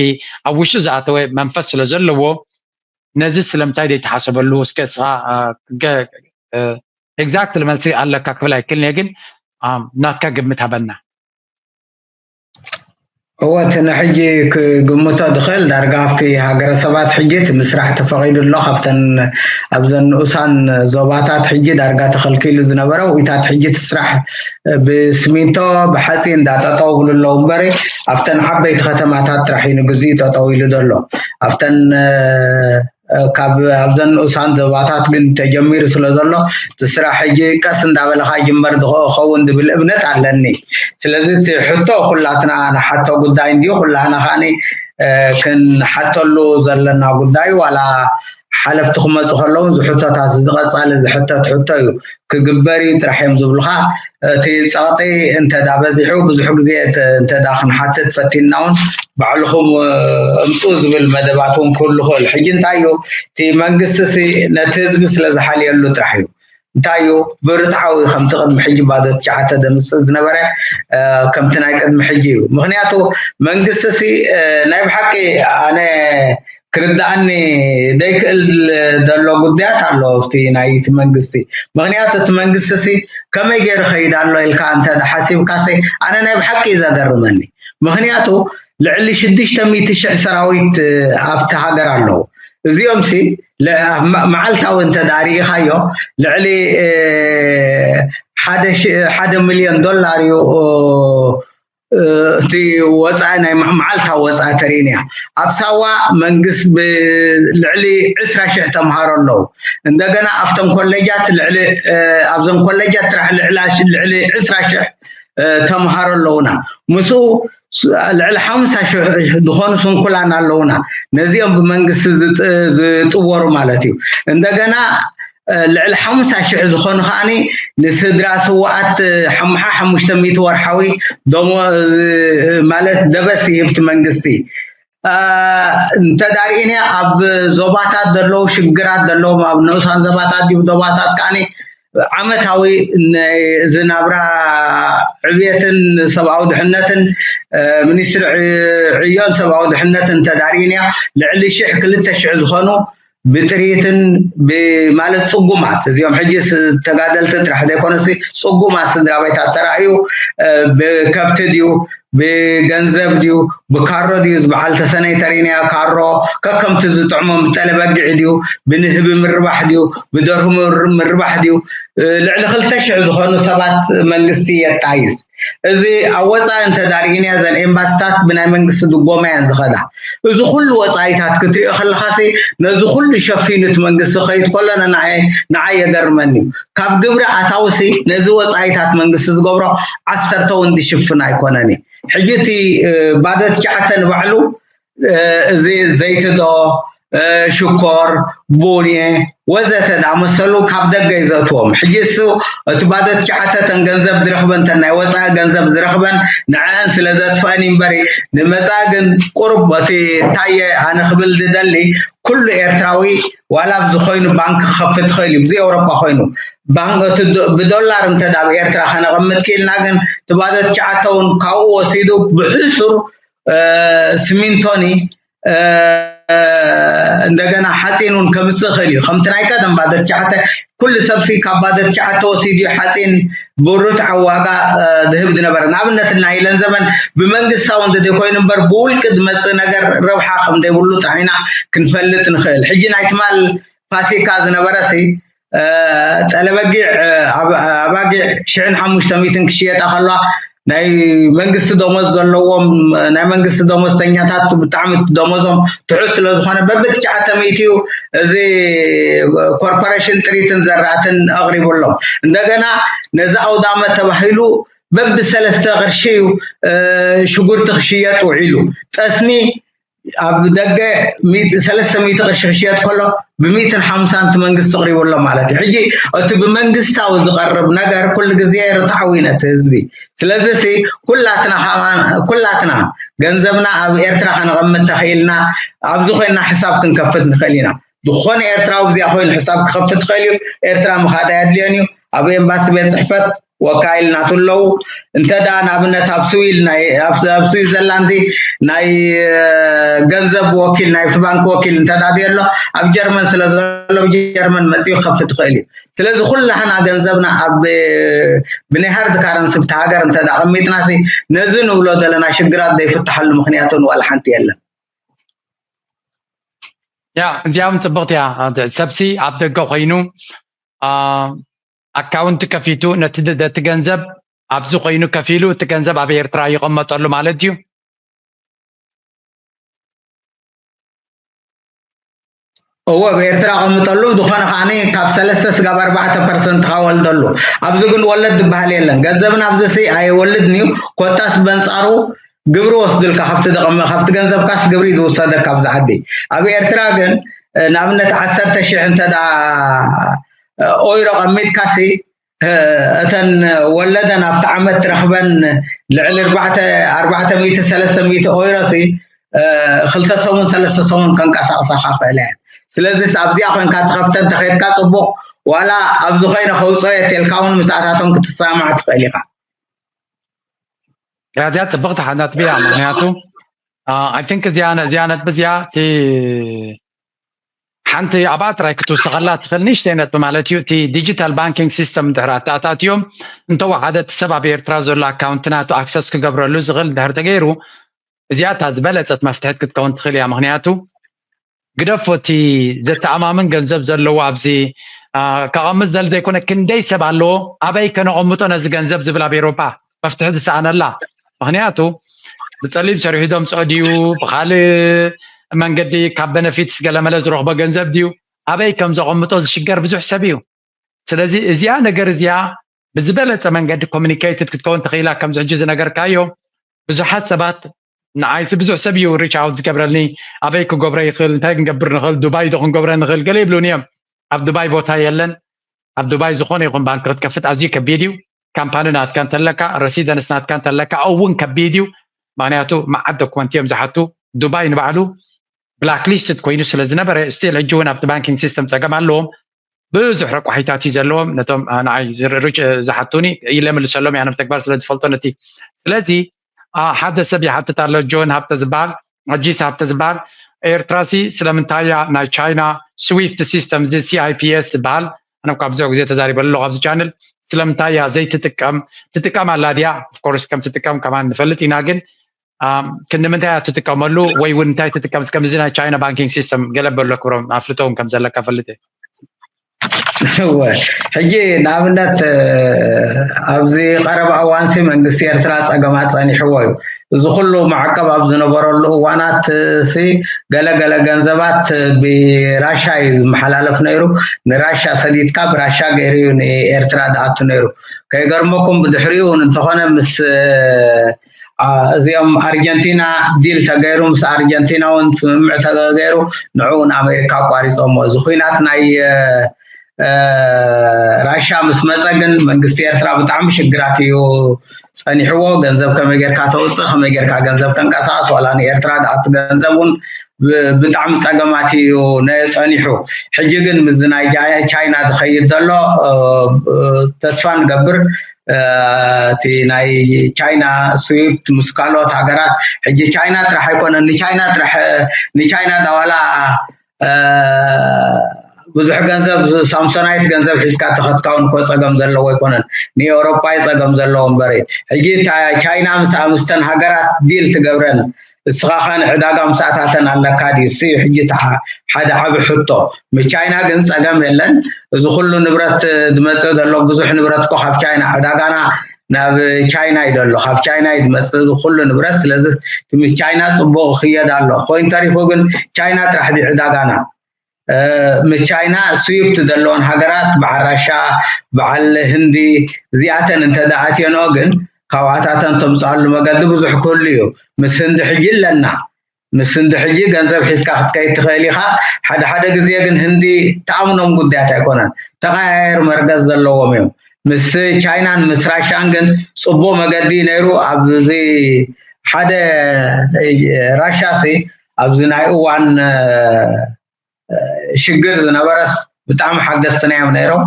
ኣብ ውሽጡ ዝኣተወ መንፈስ ስለ ዘለዎ ነዚ ስለምንታይ ዘይተሓሰበሉ እስከ እስኻ ኤግዛክትሊ መልሲ ኣለካ ክብል ኣይክልን እየ ግን ኣም፣ ናትካ ግምት ሃበና እወ እቲ ንሕጂ ክግምቶ ዝኽእል ዳርጋ ኣብቲ ሃገረሰባት ሕጂ እቲ ምስራሕ ተፈቒዱ ኣሎ ካብተን ኣብዘን ንኡሳን ዞባታት ሕጂ ዳርጋ ተኸልኪሉ ዝነበረ ውኢታት ሕጂ እቲ ስራሕ ብስሚንቶ ብሓፂን እንዳጠጠው ብሉ ኣለዉ እምበሪ ኣብተን ዓበይቲ ከተማታት ጥራሕ እዩ ንግዚኡ ጠጠው ኢሉ ዘሎ ኣብተን ካብ ኣብዘን ንኡሳን ዞባታት ግን ተጀሚሩ ስለ ዘሎ እቲ ስራሕ ሕጂ ቀስ እንዳበለ ክጅመር ዝኸውን ዝብል እምነት ኣለኒ። ስለዚ እቲ ሕቶ ኩላትና ንሓቶ ጉዳይ እንድዩ፣ ኩላትና ከዓኒ ክንሓተሉ ዘለና ጉዳይ ዋላ ሓለፍቲ ክመፁ ከለዉ እዚ ሕቶታት እዚ ቀፃሊ ዝሕተት ሕቶ እዩ። ክግበር እዩ ጥራሕ እዮም ዝብሉኻ። እቲ ፀቕጢ እንተዳ በዚሑ ብዙሕ ግዜ እንተዳ ክንሓትት ፈቲንና እውን ባዕልኹም እምፁ ዝብል መደባት እውን ክህሉ ክእል። ሕጂ እንታይ እዩ እቲ መንግስቲ ሲ ነቲ ህዝቢ ስለ ዝሓልየሉ ጥራሕ እዩ። እንታይ እዩ ብርትዓዊ ከምቲ ቅድሚ ሕጂ ባዶ ትሽዓተ ደምፅእ ዝነበረ ከምቲ ናይ ቅድሚ ሕጂ እዩ። ምክንያቱ መንግስቲ ሲ ናይ ብሓቂ ኣነ ክርድኣኒ ዘይክእል ዘሎ ጉዳያት ኣሎ ኣብቲ ናይ እቲ መንግስቲ። ምክንያቱ እቲ መንግስቲ ሲ ከመይ ገይሩ ከይድ ኣሎ ኢልካ እንተ ሓሲብካ ሲ ኣነ ናይ ብሓቂ እዩ ዘገርመኒ። ምክንያቱ ልዕሊ ሽዱሽተ ሚእቲ ሽሕ ሰራዊት ኣብቲ ሃገር ኣለዉ። እዚኦም ሲ መዓልታዊ እንተ ዳርኢኻዮ ልዕሊ ሓደ ሚልዮን ዶላር እዩ እቲ ወፃኢ ናይ መዓልታዊ ወፃኢ ተርእን እያ። ኣብ ሳዋ መንግስት ልዕሊ ዕስራ ሽሕ ተምሃሮ ኣለዉ። እንደገና ኣብተን ኮሌጃት ልዕሊ ኣብዘን ኮሌጃት ጥራሕ ልዕሊ ዕስራ ሽሕ ተምሃሮ ኣለዉና። ምስኡ ልዕሊ ሓምሳ ሽሕ ዝኾኑ ስንኩላን ኣለዉና። ነዚኦም ብመንግስቲ ዝጥወሩ ማለት እዩ። እንደገና ልዕሊ ሓምሳ ሽሕ ዝኾኑ ከዓኒ ንስድራ ስዋኣት ሓምሓ ሓሙሽተ ሚእቲ ወርሓዊ ማለት ደበስ ይህብቲ መንግስቲ። እንተዳርኢኒ ኣብ ዞባታት ዘለዉ ሽግራት ዘለዎም ኣብ ንኡሳን ዘባታት ድዩ ዶባታት ከዓኒ ዓመታዊ እዚ ናብራ ዕብየትን ሰብኣዊ ድሕነትን ሚኒስትሪ ዕዮን ሰብኣዊ ድሕነትን እንተዳርኢንያ ልዕሊ ሽሕ ክልተ ሽሕ ዝኾኑ ብጥሪትን ማለት ፅጉማት እዚኦም ሕጂ ተጋደልቲ ጥራሕ ዘይኮነሲ ፅጉማት ስድራ ቤታት ተራእዩ ብከብቲ ድዩ ብገንዘብ ድዩ ብካሮ ድዩ ዝበዓል ተሰነይ ተሪንያ ካሮ ከከምቲ ዝጥዕሞም ብጠለበጊዕ ድዩ ብንህቢ ምርባሕ ድዩ ብደርሁ ምርባሕ ድዩ ልዕሊ ክልተ ሽሕ ዝኾኑ ሰባት መንግስቲ የጣይስ። እዚ ኣብ ወፃኢ እንተዳርኢንያ ዘን ኤምባስታት ብናይ መንግስቲ ድጎማ እየን ዝኸዳ። እዚ ኩሉ ወፃኢታት ክትሪኦ ከለኻሲ ነዚ ኩሉ ሸፊኑ እቲ መንግስቲ ክኸይድ ከሎ ንዓይ የገርመኒ እዩ። ካብ ግብሪ ኣታውሲ ነዚ ወፃኢታት መንግስቲ ዝገብሮ ዓሰርተ እውን ዝሽፍን ኣይኮነን እዩ። ሕጂ እቲ ባዶ ትሽዓተ ንባዕሉ እዚ ዘይትዶ ሽኮር ቡኔ ወዘተ ዳመሰሉ ካብ ደገ ይዘእትዎም። ሕጂ እሱ እቲ ባዶ ትሽዓተ ተን ገንዘብ ዝረኽበን ተን ናይ ወፃኢ ገንዘብ ዝረኽበን ንዕአን ስለ ዘጥፍአን እምበሪ ንመፃኢ ግን ቁሩብ እቲ ታየ ኣነ ክብል ዝደሊ ኩሉ ኤርትራዊ ዋላ ኣብዚ ኮይኑ ባንክ ክኸፍት ይኽእል እዩ። ብዚ ኤውሮጳ ኮይኑ ባንክ እቲ ብዶላር እንተ ኣብ ኤርትራ ከነቐምጥ ክኢልና ግን እቲ ባዶ ትሽዓተ እውን ካብኡ ወሲዱ ብሕሱር ስሚንቶኒ እንደገና ሓፂን እውን ከምፅእ ይኽእል እዩ። ከምቲ ናይ ቀደም ባዶ ትሽዓተ ኩሉ ሰብሲ ካብ ባዶ ትሽዓተ ወሲዱ እዩ ሓፂን ብርቱዕ ዋጋ ዝህብ ዝነበረ። ንኣብነት ናይ ኢለን ዘመን ብመንግስታዊ እንተዘይኮይኑ እምበር ብውልቂ ዝመፅእ ነገር ረብሓ ከም ዘይብሉ ጥራሕ ኢና ክንፈልጥ ንኽእል። ሕጂ ናይ ትማል ፋሲካ ዝነበረ ሲ ጠለበጊዕ ኣባጊዕ ሽሕን ሓሙሽተ ሚትን ክሽየጣ ከለዋ ናይ መንግስቲ ደሞዝ ዘለዎም ናይ መንግስቲ ደሞዝተኛታት ብጣዕሚ ደሞዞም ትሑት ስለዝኾነ በብትሽዓተ ሚእቲ እዩ እዚ ኮርፖሬሽን ጥሪትን ዘራእትን ኣቕሪቡሎም። እንደገና ነዚ ኣውዳመ ተባሂሉ በብሰለስተ ቅርሺ እዩ ሽጉርቲ ክሽየጥ ውዒሉ። ጠስሚ ኣብ ደገ ሰለስተ ሚእቲ ቅርሺ ክሽየጥ ከሎ ብሚእትን ሓምሳን እቲ መንግስቲ ኣቕሪቡ ኣሎ ማለት እዩ። ሕጂ እቲ ብመንግስታዊ ዝቐርብ ነገር ኩሉ ግዜ ርትዓዊ ነቲ ህዝቢ። ስለዚ ሲ ኩላትና ከማን ኩላትና ገንዘብና ኣብ ኤርትራ ከነቐምጥ ተኽኢልና ኣብዚ ኮይና ሕሳብ ክንከፍት ንኽእል ኢና። ዝኾነ ኤርትራዊ ኣብዚኣ ኮይኑ ሕሳብ ክኸፍት ይኽእል እዩ። ኤርትራ ምኻድ ኣየድልዮን እዩ። ኣብ ኤምባሲ ቤት ፅሕፈት ወካይል ናቱ ኣለዉ። እንተ ደኣ ንኣብነት ኣብ ስዊል ናይ ኣብ ኣብ ስዊዘርላንድ ናይ ገንዘብ ወኪል ናይ ባንክ ወኪል እንተ ደኣ ኣሎ ኣብ ጀርመን ስለ ዘሎ ጀርመን መጺኡ ክኸፍት ይኽእል እዩ። ስለዚ ኩላህና ገንዘብና ኣብ ብናይ ሃርድ ካረንሲ ብቲ ሃገር እንተ ደኣ ኣቐሚጥና ሲ ነዚ ንብሎ ዘለና ሽግራት ዘይፍትሓሉ ምኽንያት እውን ዋላ ሓንቲ የለን። ያ እዚኣ እውን ፅብቕቲ እያ። ሰብሲ ኣብ ደገ ኮይኑ ኣካውንት ከፊቱ ነቲ ገንዘብ ኣብዚ ኮይኑ ከፊሉ እቲ ገንዘብ ኣብ ኤርትራ ይቐመጠሉ ማለት እዩ። እዎ ኣብ ኤርትራ ቀምጠሉ ዝኾነ ከዓኒ ካብ ሰለስተ ስጋብ ኣርባዕተ ፐርሰንት ካወልደሉ ኣብዚ ግን ወለድ ዝበሃል የለን። ገንዘብና ኣብዚ ሲ ኣይወልድን እዩ። ኮታስ በንጻሩ ግብሪ ወስድልካ ካብቲ ደቐመ ካብቲ ገንዘብካስ ግብሪ ዝውሰደካ ኣብዚ ዓዲ። ኣብ ኤርትራ ግን ንኣብነት ዓሰርተ ሽሕ እንተ ኦይሮ ቀሚጥካሲ እተን ወለደን ኣብቲ ዓመት ትረኽበን ልዕሊ ኣርባዕተ ሚእቲ ሰለስተ ሚእቲ ኦይሮ ሲ ክልተ ሰሙን ሰለስተ ሰሙን ከንቀሳቕሳኻ ክእለ እየን። ስለዚ ኣብዚኣ ኮይንካ ትኸፍተን ተኸድካ ፅቡቕ ዋላ ኣብዚ ኮይነ ከውፅኦ የት ኢልካ እውን ምስኣታቶም ክትሰማዕ ትኽእል ኢኻ። እዚኣ ፅብቕቲ ሓናት ብያ ምክንያቱ I think እዚኣ እዚኣ ነጥቢ እዚኣ እቲ ሓንቲ ኣብኣ ጥራይ ክትውስኸላ ትኽእል ንእሽተይ ነጥቢ ማለት እዩ። እቲ ዲጂታል ባንኪንግ ሲስተም ድሕሪ ኣተኣታትዮም እንተወሓደ እቲ ሰብ ኣብ ኤርትራ ዘሎ ኣካውንት ናቱ ኣክሰስ ክገብረሉ ዝኽእል ድሕሪ ተገይሩ እዚኣ እታ ዝበለፀት መፍትሕት ክትከውን ትኽእል እያ። ምክንያቱ ግደፎ እቲ ዘተኣማምን ገንዘብ ዘለዎ ኣብዚ ከቐምጥ ዝደሊ ዘይኮነ ክንደይ ሰብ ኣለዎ ኣበይ ከነቐምጦ ነዚ ገንዘብ ዝብል ኣብ ኤሮፓ መፍትሒ ዝሰኣነላ ምክንያቱ ብፀሊም ሰሪሑ ዘምፅኦ ድዩ ብካልእ መንገዲ ካብ በነፊትስ ገለመለ ዝረኽቦ ገንዘብ ድዩ ኣበይ ከም ዘቐምጦ ዝሽገር ብዙሕ ሰብ እዩ። ስለዚ እዚኣ ነገር እዚኣ ብዝበለፀ መንገዲ ኮሚኒኬትድ ክትከውን ተኽኢላ ከምዚ ሕጂ ዝነገርካዮ ብዙሓት ሰባት ንዓይሲ ብዙሕ ሰብ እዩ ሪች ኣውት ዝገብረልኒ ኣበይ ክገብረ ይኽእል እንታይ ክንገብር ንኽእል ዱባይ ዶ ክንገብረ ንኽእል ገለ ይብሉን እዮም። ኣብ ዱባይ ቦታ የለን። ኣብ ዱባይ ዝኾነ ይኹን ባንክ ክትከፍት ኣዝዩ ከቢድ እዩ። ካምፓኒ ናትካ እንተለካ ረሲደንስ ናትካ እንተለካ እውን ከቢድ እዩ። ምክንያቱ መዓት ዶክመንት እዮም ዝሓቱ። ዱባይ ንባዕሉ ብላክ ሊስትድ ኮይኑ ስለ ዝነበረ ስቲል ሕጂ እውን ኣብቲ ባንኪንግ ሲስተም ፀገም ኣለዎም። ብዙሕ ረቋሒታት እዩ ዘለዎም ነቶም ንዓይ ዝሓቱኒ ኢለ ምልሰሎም እያ ተግባር ስለ ዝፈልጦ ነቲ ስለዚ ሓደ ሰብ ይሓትት ኣሎ ጆን ሃብተ ዝበሃል ኣጂስ ሃብተ ዝበሃል ኤርትራሲ ስለምንታይ እያ ናይ ቻይና ስዊፍት ሲስተም እዚ ሲኣይፒኤስ ዝበሃል ኣነ ካብ ብዙሕ ግዜ ተዛሪበሉ ኣለኹ ኣብዚ ቻነል ስለምንታይ እያ ዘይትጥቀም ትጥቀም ኣላ ድያ ኦፍኮርስ ከም ትጥቀም ከማን ንፈልጥ ኢና ግን ክንዲ ምንታይ እያ ትጥቀመሉ ወይ እውን እንታይ ትጥቀም እስከ ምዚ ናይ ቻይና ባንኪንግ ሲስተም ገለ በሎ ክብሮም ኣፍልጦ እውን ከም ዘለካ ፈልጥ እየ ሕጂ ንኣብነት ኣብዚ ቀረባ እዋንሲ መንግስቲ ኤርትራ ፀገማት ፀኒሕዎ እዩ። እዚ ኩሉ ማዕቀብ ኣብ ዝነበረሉ እዋናት ሲ ገለገለ ገንዘባት ብራሻ እዩ ዝመሓላለፍ ነይሩ። ንራሻ ሰዲድካ ብራሻ ገይሩ እዩ ንኤርትራ ዝኣቱ ነይሩ። ከይገርመኩም ብድሕሪኡ እውን እንተኾነ ምስ እዚኦም ኣርጀንቲና ዲል ተገይሩ ምስ ኣርጀንቲና እውን ስምምዕ ተገይሩ ንዕኡ ንኣሜሪካ ኣቋሪፆሞ እዚ ኩናት ናይ ራሻ ምስ መፀ ግን መንግስቲ ኤርትራ ብጣዕሚ ሽግራት እዩ ፀኒሕዎ። ገንዘብ ከመይ ጌርካ ተውፅእ ከመይ ጌርካ ገንዘብ ተንቀሳቀስ ዋላ ንኤርትራ ዝኣቱ ገንዘብ እውን ብጣዕሚ ፀገማት እዩ ጸኒሑ። ሕጂ ግን ምስ ናይ ቻይና ዝኸይድ ዘሎ ተስፋ ንገብር። እቲ ናይ ቻይና ስዊፍት ምስ ካልኦት ሃገራት፣ ሕጂ ቻይና ጥራሕ ኣይኮነን፣ ንቻይና ጥራሕ ንቻይና ዳዋላ ብዙሕ ገንዘብ፣ ሳምሶናይት ገንዘብ ሒዝካ ተኸትካውን እኮ ፀገም ዘለዎ ኣይኮነን። ንኤውሮጳ እዩ ፀገም ዘለዎ እምበሪ። ሕጂ ቻይና ምስ ምስተን ሃገራት ዲል ትገብረን፣ እስኻ ኸን ዕዳጋ ምሳእታተን ኣለካ ድዩ? እሱ እዩ ሕጂ ሓደ ዓቢ ሕቶ። ምስ ቻይና ግን ጸገም የለን። እዚ ኩሉ ንብረት ዝመጽእ ዘሎ ብዙሕ ንብረት እኮ ካብ ቻይና፣ ዕዳጋና ናብ ቻይና እዩ ዘሎ፣ ካብ ቻይና እዩ ዝመጽእ እዚ ኩሉ ንብረት። ስለዚ ምስ ቻይና ጽቡቕ ክየድ ኣሎ። ኮይኑ ተሪፉ ግን ቻይና ጥራሕ ድዩ ዕዳጋና? ምስ ቻይና ስዊፍት ዘለዎን ሃገራት፣ በዓል ራሻ፣ በዓል ህንዲ፣ እዚኣተን እንተ ደኣ ኣትየንኦ ግን ካብኣታተን ተምፅኣሉ መገዲ ብዙሕ ክህሉ እዩ። ምስ ህንዲ ሕጂ ኣለና። ምስ ህንዲ ሕጂ ገንዘብ ሒዝካ ክትከይድ ትኽእል ኢኻ። ሓደ ሓደ ግዜ ግን ህንዲ ተኣምኖም ጉዳያት ኣይኮነን። ተቐያየር መርገዝ ዘለዎም እዮም። ምስ ቻይናን ምስ ራሻን ግን ፅቡቕ መገዲ ነይሩ። ኣብዚ ሓደ ራሻ ሲ ኣብዚ ናይ እዋን ሽግር ዝነበረስ ብጣዕሚ ሓገዝትና እዮም ነይሮም።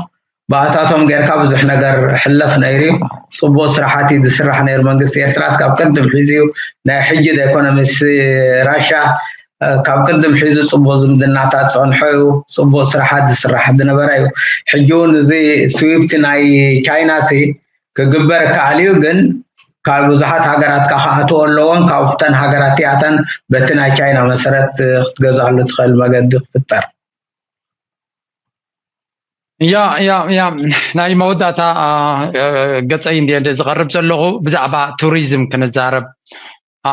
ብኣታቶም ጌርካ ብዙሕ ነገር ሕለፍ ነይሩ እዩ። ፅቡቅ ስራሓት እዩ ዝስራሕ ነይሩ። መንግስቲ ኤርትራስ ካብ ቅድም ሒዙ እዩ፣ ናይ ሕጂ ዘይኮነ ምስ ራሻ ካብ ቅድም ሒዙ ፅቡቅ ዝምድናታት ፀንሖ እዩ። ፅቡቅ ስራሓት ዝስራሕ ዝነበረ እዩ። ሕጂ እውን እዚ ስዊፍት ናይ ቻይና ሲ ክግበር ይከኣል እዩ፣ ግን ካብ ብዙሓት ሃገራት ከዓ ክኣትዎ ኣለዎን ካብተን ሃገራት እቲኣተን በቲ ናይ ቻይና መሰረት ክትገዝኣሉ ትኽእል መገዲ ክፍጠር። ያ ያ ያ ናይ መወዳእታ ገፀይ እንደ ዝቐርብ ዘለኹ ብዛዕባ ቱሪዝም ክንዛረብ።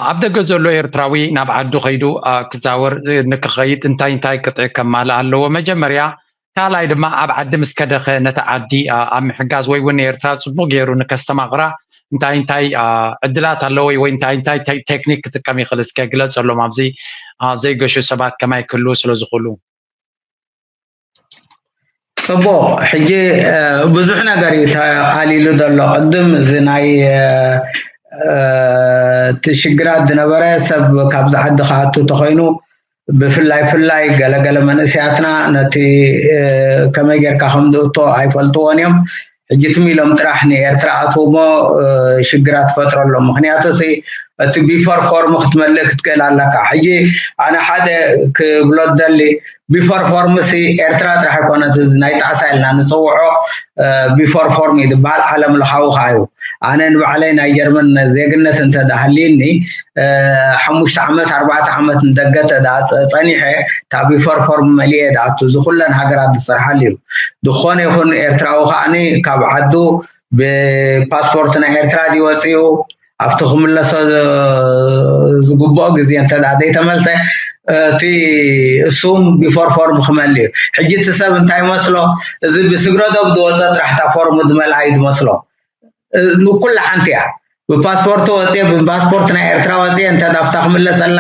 ኣብ ደገ ዘሎ ኤርትራዊ ናብ ዓዱ ከይዱ ክዛወር ንክኸይድ እንታይ እንታይ ቅጥዒ ከማልእ ኣለዎ? መጀመርያ ካልኣይ ድማ ኣብ ዓዲ ምስ ከደኸ ነቲ ዓዲ ኣብ ምሕጋዝ ወይ እውን ንኤርትራ ፅቡቅ ገይሩ ንከስተማቕራ እንታይ እንታይ ዕድላት ኣለዎ ወይ እንታይ እንታይ ቴክኒክ ክጥቀም ይኽእል? እስከ ግለፀሎም ኣብዚ ዘይገሹ ሰባት ከማይ ክህልዉ ስለዝኽእሉ። ፅቡቅ። ሕጂ ብዙሕ ነገር እዩ ተቃሊሉ ዘሎ። ቅድም እዚ ናይ እቲ ሽግራት ዝነበረ ሰብ ካብዚ ዓዲ ክኣቱ ተኮይኑ ብፍላይ ፍላይ ገለገለ መንእሰያትና ነቲ ከመይ ጌርካ ከም ዝእቶ ኣይፈልጥዎን እዮም። ሕጂ ትም ኢሎም ጥራሕ ንኤርትራ ኣትውሞ ሽግራት ፈጥረሎም። ምክንያቱ እቲ ቢፎር ፎርም ክትመልእ ክትክእል ኣለካ። ሕጂ ኣነ ሓደ ክብሎ ደሊ ቢፎር ፎርም ሲ ኤርትራ ጥራሕ ኣይኮነት፣ እዚ ናይ ጣዕሳ ኢልና ንፅውዖ ቢፎር ፎርም እዩ ዝበሃል። ዓለም ለኻዊ ከዓ እዩ። ኣነ ንባዕለይ ናይ ጀርመን ዜግነት እንተዳሃልዩኒ ሓሙሽተ ዓመት ኣርባዕተ ዓመት ንደገ ተዳፀ ፀኒሐ እታ ቢፎር ፎርም መሊኤ ዳኣቱ እዚ ኩለን ሃገራት ዝሰርሓሉ እዩ። ዝኾነ ይኹን ኤርትራዊ ከዓኒ ካብ ዓዱ ብፓስፖርት ናይ ኤርትራ ዝወፅኡ ኣብቲ ክምለሶ ዝግብኦ ግዜ እንተ ደኣ ዘይተመልሰ እቲ እሱም ቢፎር ፎርም ክመል እዩ። ሕጂ እቲ ሰብ እንታይ ይመስሎ? እዚ ብስግረ ዶብ ዝወፀ ጥራሕ እታ ፎርም ዝመልኣ እዩ ዝመስሎ። ኩላ ሓንቲ እያ። ብፓስፖርት ወፅየ ብፓስፖርት ናይ ኤርትራ ወፅየ እንተ ኣብታ ክምለሰላ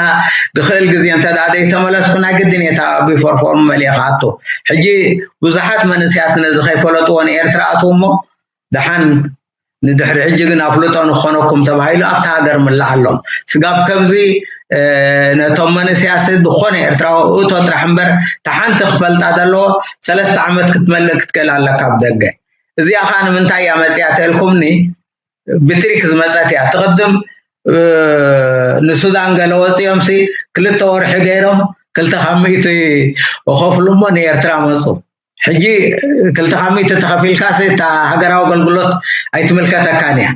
ዝኽእል ግዜ እንተ ዘይተመለስኩ ናይ ግድን እየ እታ ቢፎር ፎርም መሊአ ክኣቱ። ሕጂ ብዙሓት መንእስያት ነዚ ከይፈለጥዎ ንኤርትራ ኣትዉ እሞ ደሓን ንድሕሪ ሕጂ ግን ኣፍልጦ ንኾነኩም ተባሂሉ ኣብቲ ሃገር ምላኣሎም። ስጋብ ከብዚ ነቶም መንእስያት ዝኾነ ኤርትራዊ እቶ ጥራሕ እምበር እታ ሓንቲ ክፈልጣ ዘለዎ ሰለስተ ዓመት ክትመልእ ክትክእል ኣለካ ኣብ ደገ። እዚኣ ከዓ ንምንታይ እያ መፅያ ተልኩምኒ ብትሪክ ዝመፀት እያ። ትቕድም ንሱዳን ገለ ወፂኦም ሲ ክልተ ወርሒ ገይሮም ክልተ ካብ ሚእቲ ከፍሉ እሞ ንኤርትራ መፁ። ሕጂ ክልተ ካብ ሚእቲ ተኸፊልካ ሲ እታ ሃገራዊ ኣገልግሎት ኣይትምልከተካን እያ።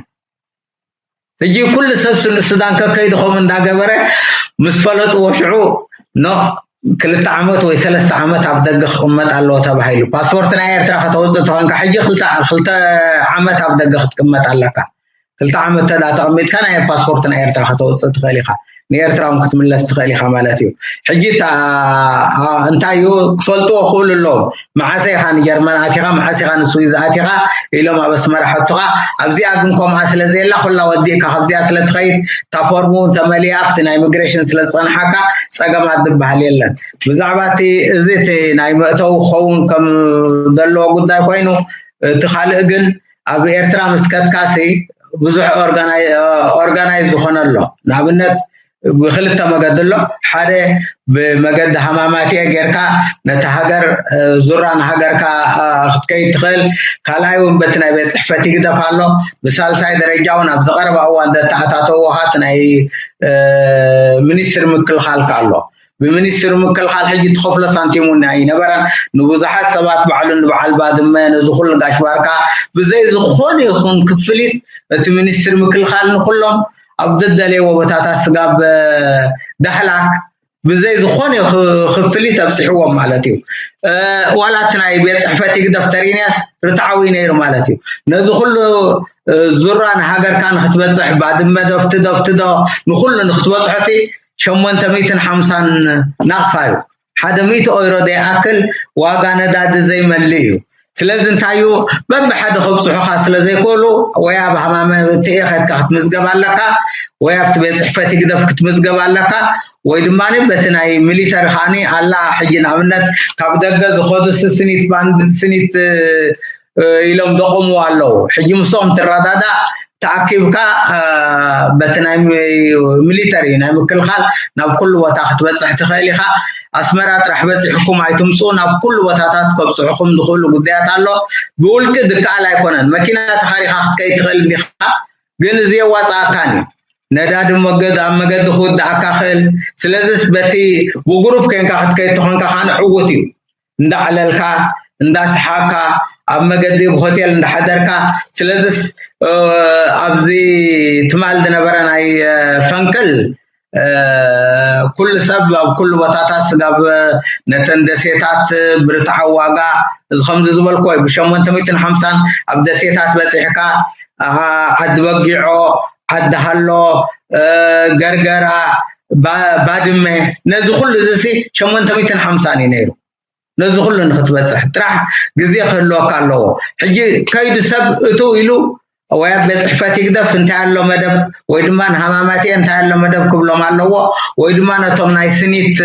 ሕጂ ኩሉ ሰብ ሲ ንሱዳን ከከይዱ ከምኡ እንዳገበረ ምስ ፈለጥዎ ሽዑ ኖ ክልተ ዓመት ወይ ሰለስተ ዓመት ኣብ ደገ ክቕመጥ ኣለዎ ተባሂሉ። ፓስፖርት ናይ ኤርትራ ከተውፅእ ተኾንካ ሕጂ ክልተ ክልተ ዓመት ኣብ ደገ ክትቅመጥ ኣለካ። ክልተ ዓመት ተዳ ተቐሚጥካ ናይ ፓስፖርት ናይ ኤርትራ ከተውፅእ ትኽእል ኢኻ። ንኤርትራ እውን ክትምለስ ትኽእል ኢኻ ማለት እዩ። ሕጂ እንታይ እዩ ክፈልጥዎ ክኽእሉ ኣለዎም። መዓሰ ኢኻ ንጀርመን ኣቲኻ፣ መዓስ ኢኻ ንስዊዝ ኣቲኻ ኢሎም ኣብ ኣስመራ ሕቱኻ። ኣብዚኣ ግን ከምኣ ስለ ዘየላ ኩላ ወዲእካ ካብዚኣ ስለ ትኸይድ እታ ፎርም እውን ተመሊኣ ኣብቲ ናይ ኢሚግሬሽን ስለ ዝፀንሓካ ፀገማት ዝበሃል የለን። ብዛዕባ እቲ እዚ እቲ ናይ መእተዊ ክኸውን ከም ዘለዎ ጉዳይ ኮይኑ እቲ ካልእ ግን ኣብ ኤርትራ ምስ ከድካሲ ብዙሕ ኦርጋናይዝ ዝኾነ ኣሎ። ንኣብነት ብክልተ መገዲ ኣሎ። ሓደ ብመገዲ ሃማማትኤ ጌርካ ነቲ ሃገር ዙራ ንሃገርካ ክትከይድ ትኽእል። ካልኣይ እውን በቲ ናይ ቤት ጽሕፈት ይግደፍ ኣሎ። ብሳልሳይ ደረጃ እውን ኣብዚ ቀረባ እዋን ዘተኣታተውካ እቲ ናይ ሚኒስትሪ ምክልኻልካ ኣሎ። ብሚኒስትሪ ምክልኻል ሕጂ ትኸፍሎ ሳንቲም እውን ኣይነበረን። ንብዙሓት ሰባት ባዕሉ ንበዓል ባድመ ነዚ ኩሉ ጋሽ ባርካ ብዘይ ዝኾነ ይኹን ክፍሊት እቲ ሚኒስትሪ ምክልኻል ንኩሎም ኣብ ደደለይዎ ቦታታት ስጋብ ዳሕላክ ብዘይ ዝኾነ ክፍሊት ኣብፅሕዎም ማለት እዩ። ዋላ እቲ ናይ ቤት ፅሕፈት ይግደፍ ተሪንያስ ርትዓዊ ነይሩ ማለት እዩ። ነዚ ኩሉ ዙራ ንሃገርካ ንክትበፅሕ ባድመ ዶ ፍትዶ ፍትዶ ንኩሉ ንክትበፅሖ ሲ ሸሞንተ ሚእትን ሓምሳን ናቕፋ እዩ። ሓደ ሚእቲ ኦይሮ ዘይኣክል ዋጋ ነዳዲ ዘይመልእ እዩ። ስለዚ እንታይ እዩ በብሓደ ከብፅሑኻ ስለ ዘይክእሉ ወይ ኣብ ሃማመ ትኤ ከድካ ክትምዝገብ ኣለካ ወይ ኣብቲ ቤት ፅሕፈት ይግደፍ ክትምዝገብ ኣለካ ወይ ድማ በቲ ናይ ሚሊተሪ ከዓኒ ኣላ ሕጂ ንኣብነት ካብ ደገ ዝኸዱ ስኒት ባንድ ስኒት ኢሎም ዘቆምዎ ኣለዉ። ሕጂ ምስኦም ትረዳዳእ ተኣኪብካ በቲ ናይ ሚሊተሪ ናይ ምክልኻል ናብ ኩሉ ቦታ ክትበፅሕ ትኽእል ኢኻ። ኣስመራ ጥራሕ በፂሕኩም ኣይትምፅኡ፣ ናብ ኩሉ ቦታታት ከብፅሑኹም ዝኽእሉ ጉዳያት ኣሎ። ብውልቂ ዝከኣል ኣይኮነን። መኪና ተኻሪኻ ክትከይድ ትኽእል እንዲኻ፣ ግን እዚ የዋፅኣካን እዩ። ነዳዲ መገድ ኣብ መገዲ ክውድኣካ ክእል። ስለዚስ በቲ ብጉሩፕ ኮንካ ክትከይድ ተኾንካ ከዓ ንዕውት እዩ። እንዳዕለልካ እንዳሰሓቅካ ኣብ መገዲ ብሆቴል እንዳሓደርካ። ስለዚስ ኣብዚ ትማል ዝነበረ ናይ ፈንቅል ኩሉ ሰብ ኣብ ኩሉ ቦታታት ስጋብ ነተን ደሴታት ብርትዓዊ ዋጋ እዚ ከምዚ ዝበልኩ ወይ ብሸሞንተ ሚእትን ሓምሳን ኣብ ደሴታት በፂሕካ ዓዲ በጊዖ፣ ዓዲ ሃሎ፣ ገርገራ፣ ባድመ፣ ነዚ ኩሉ እዚ ሸሞንተ ሚእትን ሓምሳን እዩ ነይሩ። ነዚ ኩሉ ንክትበፅሕ ጥራሕ ግዜ ክህልወካ ኣለዎ። ሕጂ ከይዱ ሰብ እትው ኢሉ ወይ ኣብ ቤት ፅሕፈት ይግደፍ እንታይ ኣሎ መደብ ወይ ድማ ንሃማማትኤ እንታይ ኣሎ መደብ ክብሎም ኣለዎ ወይ ድማ ነቶም ናይ ስኒት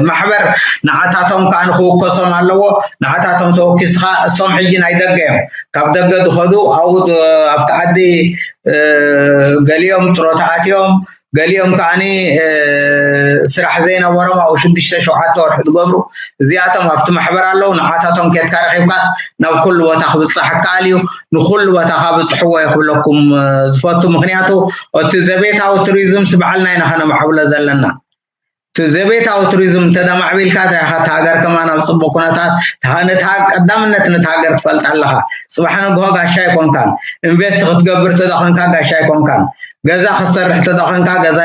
ማሕበር ንዓታቶም ከዓ ንክውከሶም ኣለዎ። ንዓታቶም ተወኪስካ እሶም ሕጂ ናይ ደገ እዮም፣ ካብ ደገ ዝኸዱ ኣብኡ ኣብቲ ዓዲ ገሊኦም ጥሮታ ኣትዮም ገሊኦም ከዓኒ ስራሕ ዘይነበሮም ኣብኡ ሽዱሽተ ሸውዓተ ወርሒ ዝገብሩ እዚኣቶም ኣብቲ ማሕበር ኣለዉ። ንዓታቶም ኬድካ ረኺብካስ ናብ ኩሉ ቦታ ክብፃሕ ይከኣል እዩ። ንኩሉ ቦታ ካብፅሕዎ እየ ክብለኩም ዝፈቱ። ምክንያቱ እቲ ዘቤታዊ ቱሪዝምስ ባዕልና ኢና ከነማዕብሎ ዘለና። እቲ ዘቤታዊ ቱሪዝም እንተደማዕቢልካ ጥራይኻ እቲ ሃገር ከማን ኣብ ፅቡቅ ኩነታት ነቲ ቀዳምነት ነቲ ሃገር ትፈልጣ ኣለኻ። ፅባሕ ንግሆ ጋሻ ኣይኮንካን። ኢንቨስት ክትገብር ተደኾንካ ጋሻ ኣይኮንካን። ገዛ ክትሰርሕ ተደኾንካ ገዛ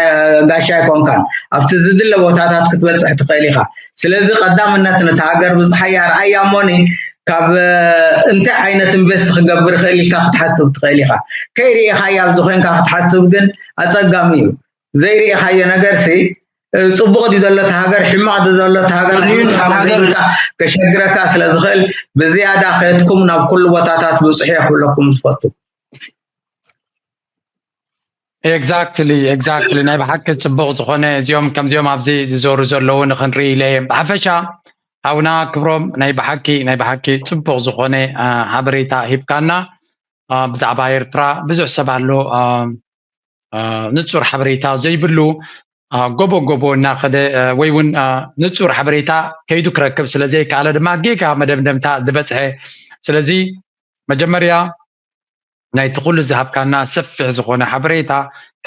ጋሻ ኣይኮንካን። ኣብቲ ዝድለ ቦታታት ክትበፅሕ ትኽእል ኢኻ። ስለዚ ቀዳምነት ነቲ ሃገር ብፅሓያ ርኣያ እሞኒ ካብ እንታይ ዓይነት ኢንቨስት ክገብር ይኽእል ኢልካ ክትሓስብ ትኽእል ኢኻ። ከይርኢኻያ ኣብዚ ኮይንካ ክትሓስብ ግን ኣፀጋሚ እዩ። ዘይርኢኻዮ ነገር ሲ ፅቡቕ ድዩ ዘሎ እቲ ሃገር፣ ሕማቕ ድዩ ዘሎ እቲ ሃገር፣ ከሸግረካ ስለ ዝኽእል ብዝያዳ ከየትኩም ናብ ኩሉ ቦታታት ብፅሑ ክብለኩም ዝፈቱ። ኤግዛክትሊ ኤግዛክትሊ ናይ ብሓቂ ፅቡቕ ዝኾነ እዚኦም ከምዚኦም ኣብዚ ዝዞሩ ዘለዉ ንክንርኢ ኢለ እየ። ብሓፈሻ ሓውና ክብሮም ናይ ብሓቂ ናይ ብሓቂ ፅቡቕ ዝኾነ ሓበሬታ ሂብካና። ብዛዕባ ኤርትራ ብዙሕ ሰብ ኣሎ ንፁር ሓበሬታ ዘይብሉ ጎቦ ጎቦ እናኸደ ወይ እውን ንፁር ሓበሬታ ከይዱ ክረክብ ስለዘይከኣለ ድማ ጌጋ መደምደምታ ዝበፅሐ። ስለዚ መጀመርያ ናይቲ ኩሉ ዝሃብካና ሰፊሕ ዝኾነ ሓበሬታ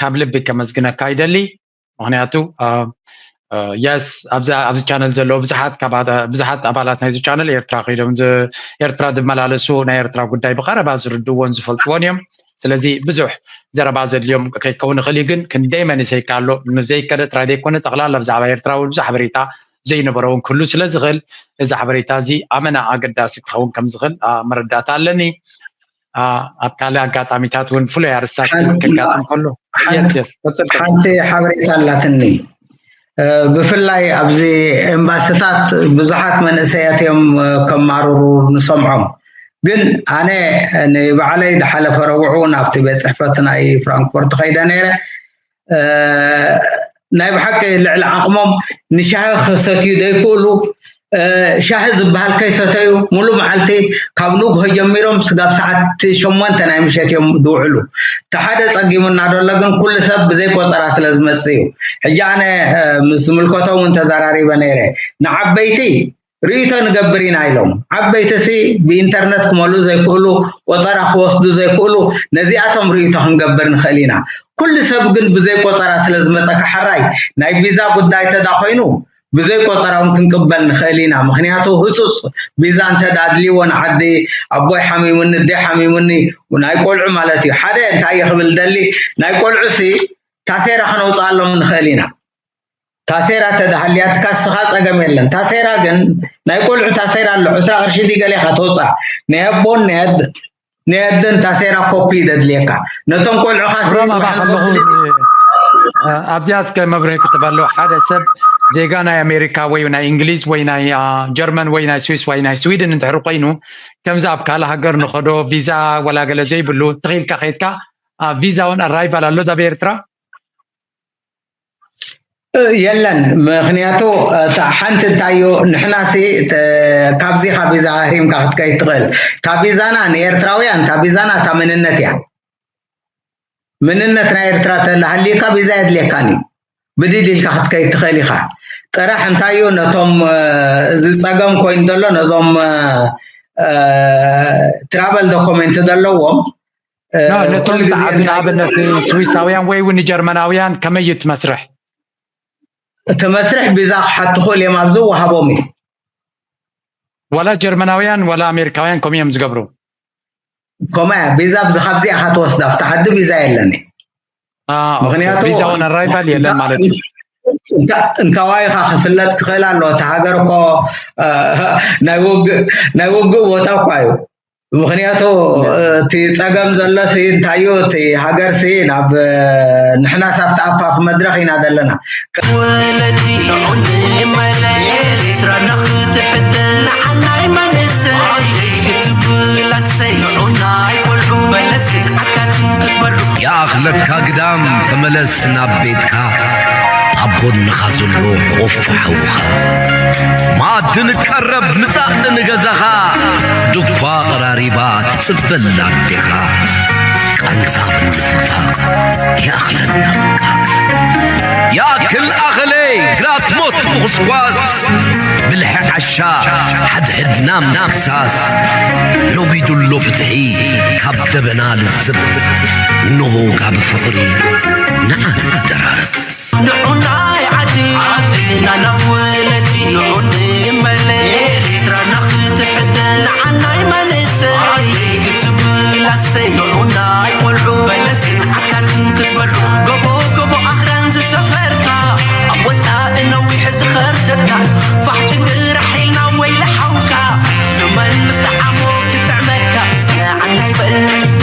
ካብ ልቢ ከመስግነካ ይደሊ። ምክንያቱ የስ ኣብዚ ቻነል ዘለዉ ብዙሓት ኣባላት ናይዚ ቻነል ኤርትራ ከይዶም ኤርትራ ዝመላለሱ ናይ ኤርትራ ጉዳይ ብቀረባ ዝርድዎን ዝፈልጥዎን እዮም። ስለዚ ብዙሕ ዘረባ ዘድልዮም ከይከውን ይኽእል እዩ፣ ግን ክንደይ መንእሰይ ኣሎ ንዘይከደ ጥራይ ዘይኮነ ጠቕላላ ብዛዕባ ኤርትራ እውን ብዙሕ ሓበሬታ ዘይነበሮ እውን ክህሉ ስለ ዝኽእል እዚ ሓበሬታ እዚ ኣመና ኣገዳሲ ክኸውን ከም ዝኽእል መረዳእታ ኣለኒ። ኣብ ካልእ ኣጋጣሚታት እውን ፍሉይ ኣርስታት ከጋጥም ከሎ ሓንቲ ሓበሬታ ኣላትኒ። ብፍላይ ኣብዚ ኤምባስታት ብዙሓት መንእሰያት እዮም ከማርሩ ንሰምዖም። ግን ኣነ ንባዕለይ ዝሓለፈ ረብዑ ናብቲ ቤት ፅሕፈት ናይ ፍራንክፎርት ከይደ ነይረ። ናይ ብሓቂ ልዕሊ ዓቕሞም ንሻሂ ክሰትዩ ዘይክእሉ እ፣ ሻሂ ዝበሃል ከይሰተዩ ሙሉ መዓልቲ ካብ ንግሆ ጀሚሮም ስጋብ ሰዓት ሸሞንተ ናይ ምሸት እዮም ዝውዕሉ። እቲ ሓደ ጸጊሙና ደሎ ግን ኩሉ ሰብ ብዘይ ቆጸራ ስለ ዝመጽእ እዩ። ሕጂ ኣነ፣ እ፣ ምስ ዝምልከቶም እውን ተዘራሪበ ነይረ። ንዓበይቲ ርእይቶ ንገብር ኢና ኢሎም። ዓበይትሲ ብኢንተርነት ክመሉ ዘይክእሉ፣ ቆጸራ ክወስዱ ዘይክእሉ፣ ነዚኣቶም ርእይቶ ክንገብር ንኽእል ኢና። ኩሉ ሰብ ግን ብዘይ ቆጸራ ስለ ዝመጸካ፣ ሕራይ ናይ ቪዛ ጉዳይ ተዳ ኮይኑ ብዘይ ቆጸራ እውን ክንቅበል ንኽእል ኢና። ምኽንያቱ ህጹጽ ቪዛ እንተ ኣድልይዎ ንዓዲ ኣቦይ ሓሚሙኒ፣ ኣደይ ሓሚሙኒ፣ ናይ ቆልዑ ማለት እዩ። ሓደ እንታይ እየ ክብል ደሊ፣ ናይ ቆልዑሲ ታሴራ ከነውፅኣሎም ንኽእል ኢና። ታሴራ ተዳሃልያትካ እስኻ ጸገም የለን። ታሴራ ግን ናይ ቆልዑ ታሴራ ኣሎ፣ ዕስራ ቅርሺ ድዩ ገለ ኢኻ ተውፅኣ። ናይ ኣቦን ናይ ኣድ-፣ ናይ ኣደን ታሴራ ኮፒ ደድልየካ። ነቶም ቆልዑኻ ሲ-፣ እብሮም ኣባ ጽባሕ ከለኹ፣ ንኽወልድ እ፣ ኣብዚኣ እስከ መብርሂ ክትበሎ፣ ሓደ ሰብ ዜጋ ናይ ኣሜሪካ ወይ ናይ እንግሊዝ ወይ ናይ፣ አ፣ ጀርመን ወይ ናይ ስዊስ ወይ ናይ ስዊድን እንድሕር ኮይኑ፣ ከምዚ ኣብ ካልእ ሃገር ንኸዶ ቪዛ ወላ ገለ ዘይብሉ፣ ትኽኢልካ ከይድካ፣ አ፣ ቪዛ እውን ኣራይቫል ኣሎ ዳብ ኤርትራ? እ፣ የለን። ምኽንያቱ፣ እ፣ እታ ሓንቲ እንታይ እዩ፣ ንሕናሲ፣ ተ-፣ ካብዚ ካብ ቪዛ ኣህሪምካ ክትከይድ ትኽእል። እታ ቪዛና ንኤርትራውያን፣ እታ ቪዛና እታ መንነት እያ። መንነት ናይ ኤርትራ ተላሃሊካ ቪዛ የድልየካን እዩ። ብድድ ኢልካ ክትከይድ ትኽእል ኢኻ። ጥራሕ እንታይ እዩ፣ ነቶም፣ እ፣ ዝጸገም ኮይኑ ዘሎ፣ ነዞም፣ እ፣ እ፣ ትራቨል ዶኮሜንት ዘለዎም፣ እ፣ ኖ፣ ነቶም ኩሉ ግዜ ዝዓቢ እንታይ ንኣብነት ስዊሳውያን ወይ እውን ጀርመናውያን ከመይ እዩ እቲ መስርሕ? እቲ መስርሕ ቪዛ ክሓቱ ክእል እዮም፣ ኣብ ዝወሃቦም እዩ። ዋላ ጀርመናውያን ዋላ ኣሜሪካውያን ከምኡ እዮም ዝገብሩ? ከምኡ እያ፣ ቪዛ ብዚ ካብዚ ኢኻ ትወስዳ፣ ኣብቲ ዓዲ ቪዛ የለን እዩ። አ፣ ኦኬ። ምኽንያቱ ቪዛ ኦን ኣራይቫል የለን ማለት እዩ። እንታ-፣ እንታዋይ ኢኻ ክፍለጥ ክኽእል ኣሎ። እቲ ሃገር እኮ፣ እ፣ ናይ ውግእ፣ ናይ ውግእ ቦታ እኳ እዩ። ምኽንያቱ፣ እ፣ እቲ ጸገም ዘሎ ሲ እንታይ እዩ? እቲ ሃገር ሲ ናብ፣ እ፣ ንሕና ሳብቲ ኣፋፍ መድረኽ ኢና ዘለና። ወለዲ ንዑ ንመለስ፣ ኤርትራና ክትሕደስ፣ ንዓናይ መንእሰይ ክትብል ኣሰይ፣ ንዑናይ ቆልዑ መለስን ዓካትን ክትበልዑ። ይኣኽለካ ግዳም፣ ተመለስ ናብ ቤትካ፣ ኣብ ጎንኻ ዘሎ ሕቑፍ ሓውኻ። መኣዲ ንቀረብ፣ ምጻእ ንገዛኻ፣ ድኳ ቀራሪባ ትጽበላ ኣዴኻ። ቃንዛ ምንፍፋቕ ይኣኽለና በቃ። ይኣክል ኣኸለይ፣ ግራት ሞት ምኹስኳስ፣ ብልሒ ዓሻ ሓድሕድና ምክሳስ። ነጒዱ ኣሎ ፍትሒ ካብ ደበና ልዝብ፣ እንሆ ጋቢ ፍቕሪ ንዓ ንደራረብ። ንዑናይ ዓዲ ዓድና ናብ ወለዲ ንዑ ንመለስ። ኤርትራና ክትሕደስ ንዓናይ መንእሰይ ክትብል ኣሰይ። ንዑናይ ቆልዑ በለስን ዓካትን ክትበልዑ፣ ጎቦ ጎቦ ኣኽራን ዝሰፈርካ፣ ኣብ ወጻኢ ነዊሕ ዝኸርተትካ፣ ፋሕ ጭንግራሕ ኢልና ወይለ ሓውካ፣ ንመን ምስ ጠዓሞ ክጥዕመካ። ንዓናይ በል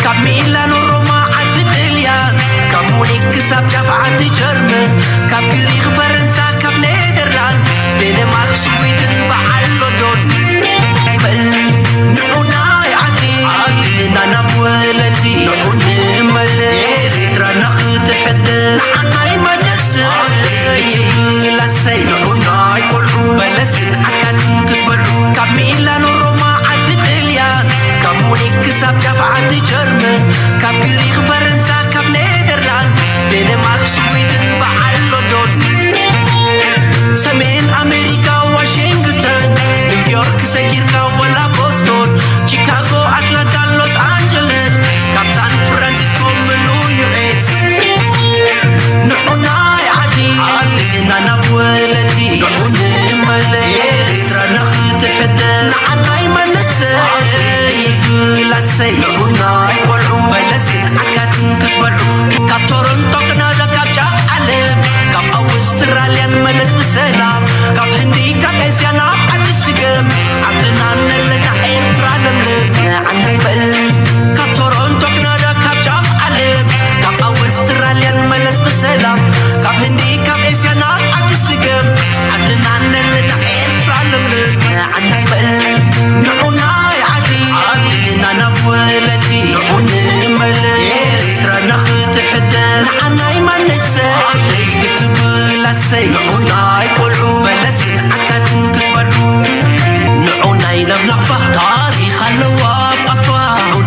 ካብ ሚላኖ ሮማ ዓዲ ጥልያን፣ ካብ ሙኒክ ክሳብ ጫፍ ዓዲ ጀርመን፣ ካብ ግሪኽ ፈረንሳ ካብ ኔደርላንድ፣ ዴንማርክ ስዊድን በዓል ሎንዶን። ንዓናይ በል ንዑናይ ዓዲ ዓድና ናብ ወለዲ ንዑ ንመለስ። ኤርትራና ክትሕደስ ንዓናይ መንእሰይ ክትብል ኣሰይ። ንዑናይ ቆልዑ በለስን ዓካትን ክትበልዑ፣ ካብ ሚላኖ ሮማ ዓዲ ጥልያን፣ ካብ ሙኒክ ክሳብ ጫፍ ዓዲ ጀርመን፣ ካብ ግሪኽ ፈረንሳ ካብ ኔደርላንድ፣ ዴንማርክ ስዊድን በዓል ሎንዶን፣ ሰሜን ኣሜሪካ ዋሽንግተን፣ ኒውዮርክ ሰጊርካ ወላ ቦስቶን፣ ቺካጎ ኣትላንታ ሎስ ኣንጀለስ፣ ካብ ሳን ፍራንሲስኮ ምሉ ዩ ኤስ። ንዑናይ ዓዲ ዓድና ናብ ወለዲ ንዑ ንመለስ። ኤርትራና ክትሕደስ ንዓናይ መንእሰይ ይብል ኣሰይ። ንዑናይ ቆልዑ በለስን ዓካትን ክትበልዑ፣ ካብ ቶሮንቶ ክናዳ ካብ ጫፍ ዓለም፣ ካብ ኣውስትራልያን መለስ ብሰላም፣ ካብ ህንዲ ካብ ኤስያ ናብ ዓዲ ስገም፣ ዓድና ነለና ኤርትራ ለምለም። ንዓናይ በል ካብ ቶሮንቶ ክናዳ ካብ ጫፍ ዓለም፣ ካብ ኣውስትራልያን መለስ ብሰላም፣ ካብ ህንዲ ካብ ኤስያ ናብ ዓዲ ስገም፣ ዓድና ነለና ኤርትራ ለምለም። ንዓናይ በል ንዑናይ ዓዲ ዓድና ናብ ወለዲ ንዑ ንመለስ። ኤርትራና ክትሕደስ ንዓናይ መንእሰይ ክትብል ኣሰይ። ንዑናይ ቆልዑ በለስን ዓካትን ክትበልዑ፣ ኣለዋ ኣብ ኣፋ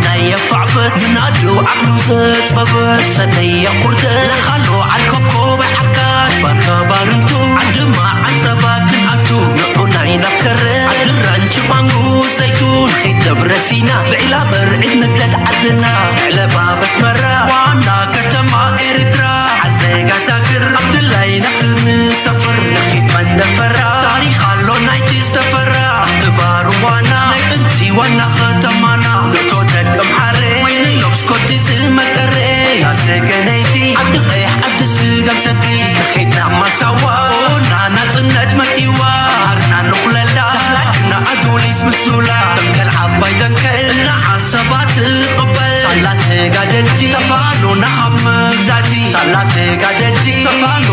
ናይ የፋዕበት ዝናዱ ዓቕሉ ዘጥበበ ሰነየ ቁርደ ለኻሎ ዓልኮብኮበ ዓካት ባርካ ባርንቱ ዓድማ ዓንጸባ ክንኣቱ ንዑናይ ናብ ከረ ዓድራን ችማንጉ ዘይቱን ኺድ ደብረ ሲና ብዒላ በርዒድ መግደድ ዓድና ዕለባ በስመራ ዋና ከተማ ኤርትራ ዓዘጋ ዛግር ኣብ ድላይና ክንሰፍር ንኺድ መንደፈራ ታሪኽ ኣሎ ናይቲ ዝተፈራ ግባር ዋና ናይ ጥንቲ ዋና ከተማና ንእቶ ደቅም ሓረ ወይኒ ሎብስኮቲ ዝመቀረ ሳሰገነይቲ ዓዲ ቀይሕ ዓዲ ስገም ሰቲ ንኺድና ማሳዋ ኦና ናጽነት መጺዋ ሰሃርና ንኹለላ ዳህላክና ኣዱሊስ ምሱላ ደንከል ዓባይ ደንከል እናዓሰባ ትቕበል ሳላ ተጋደልቲ ተፋኖና ካብ መግዛእቲ ሳላ ተጋደልቲ ተፋኖ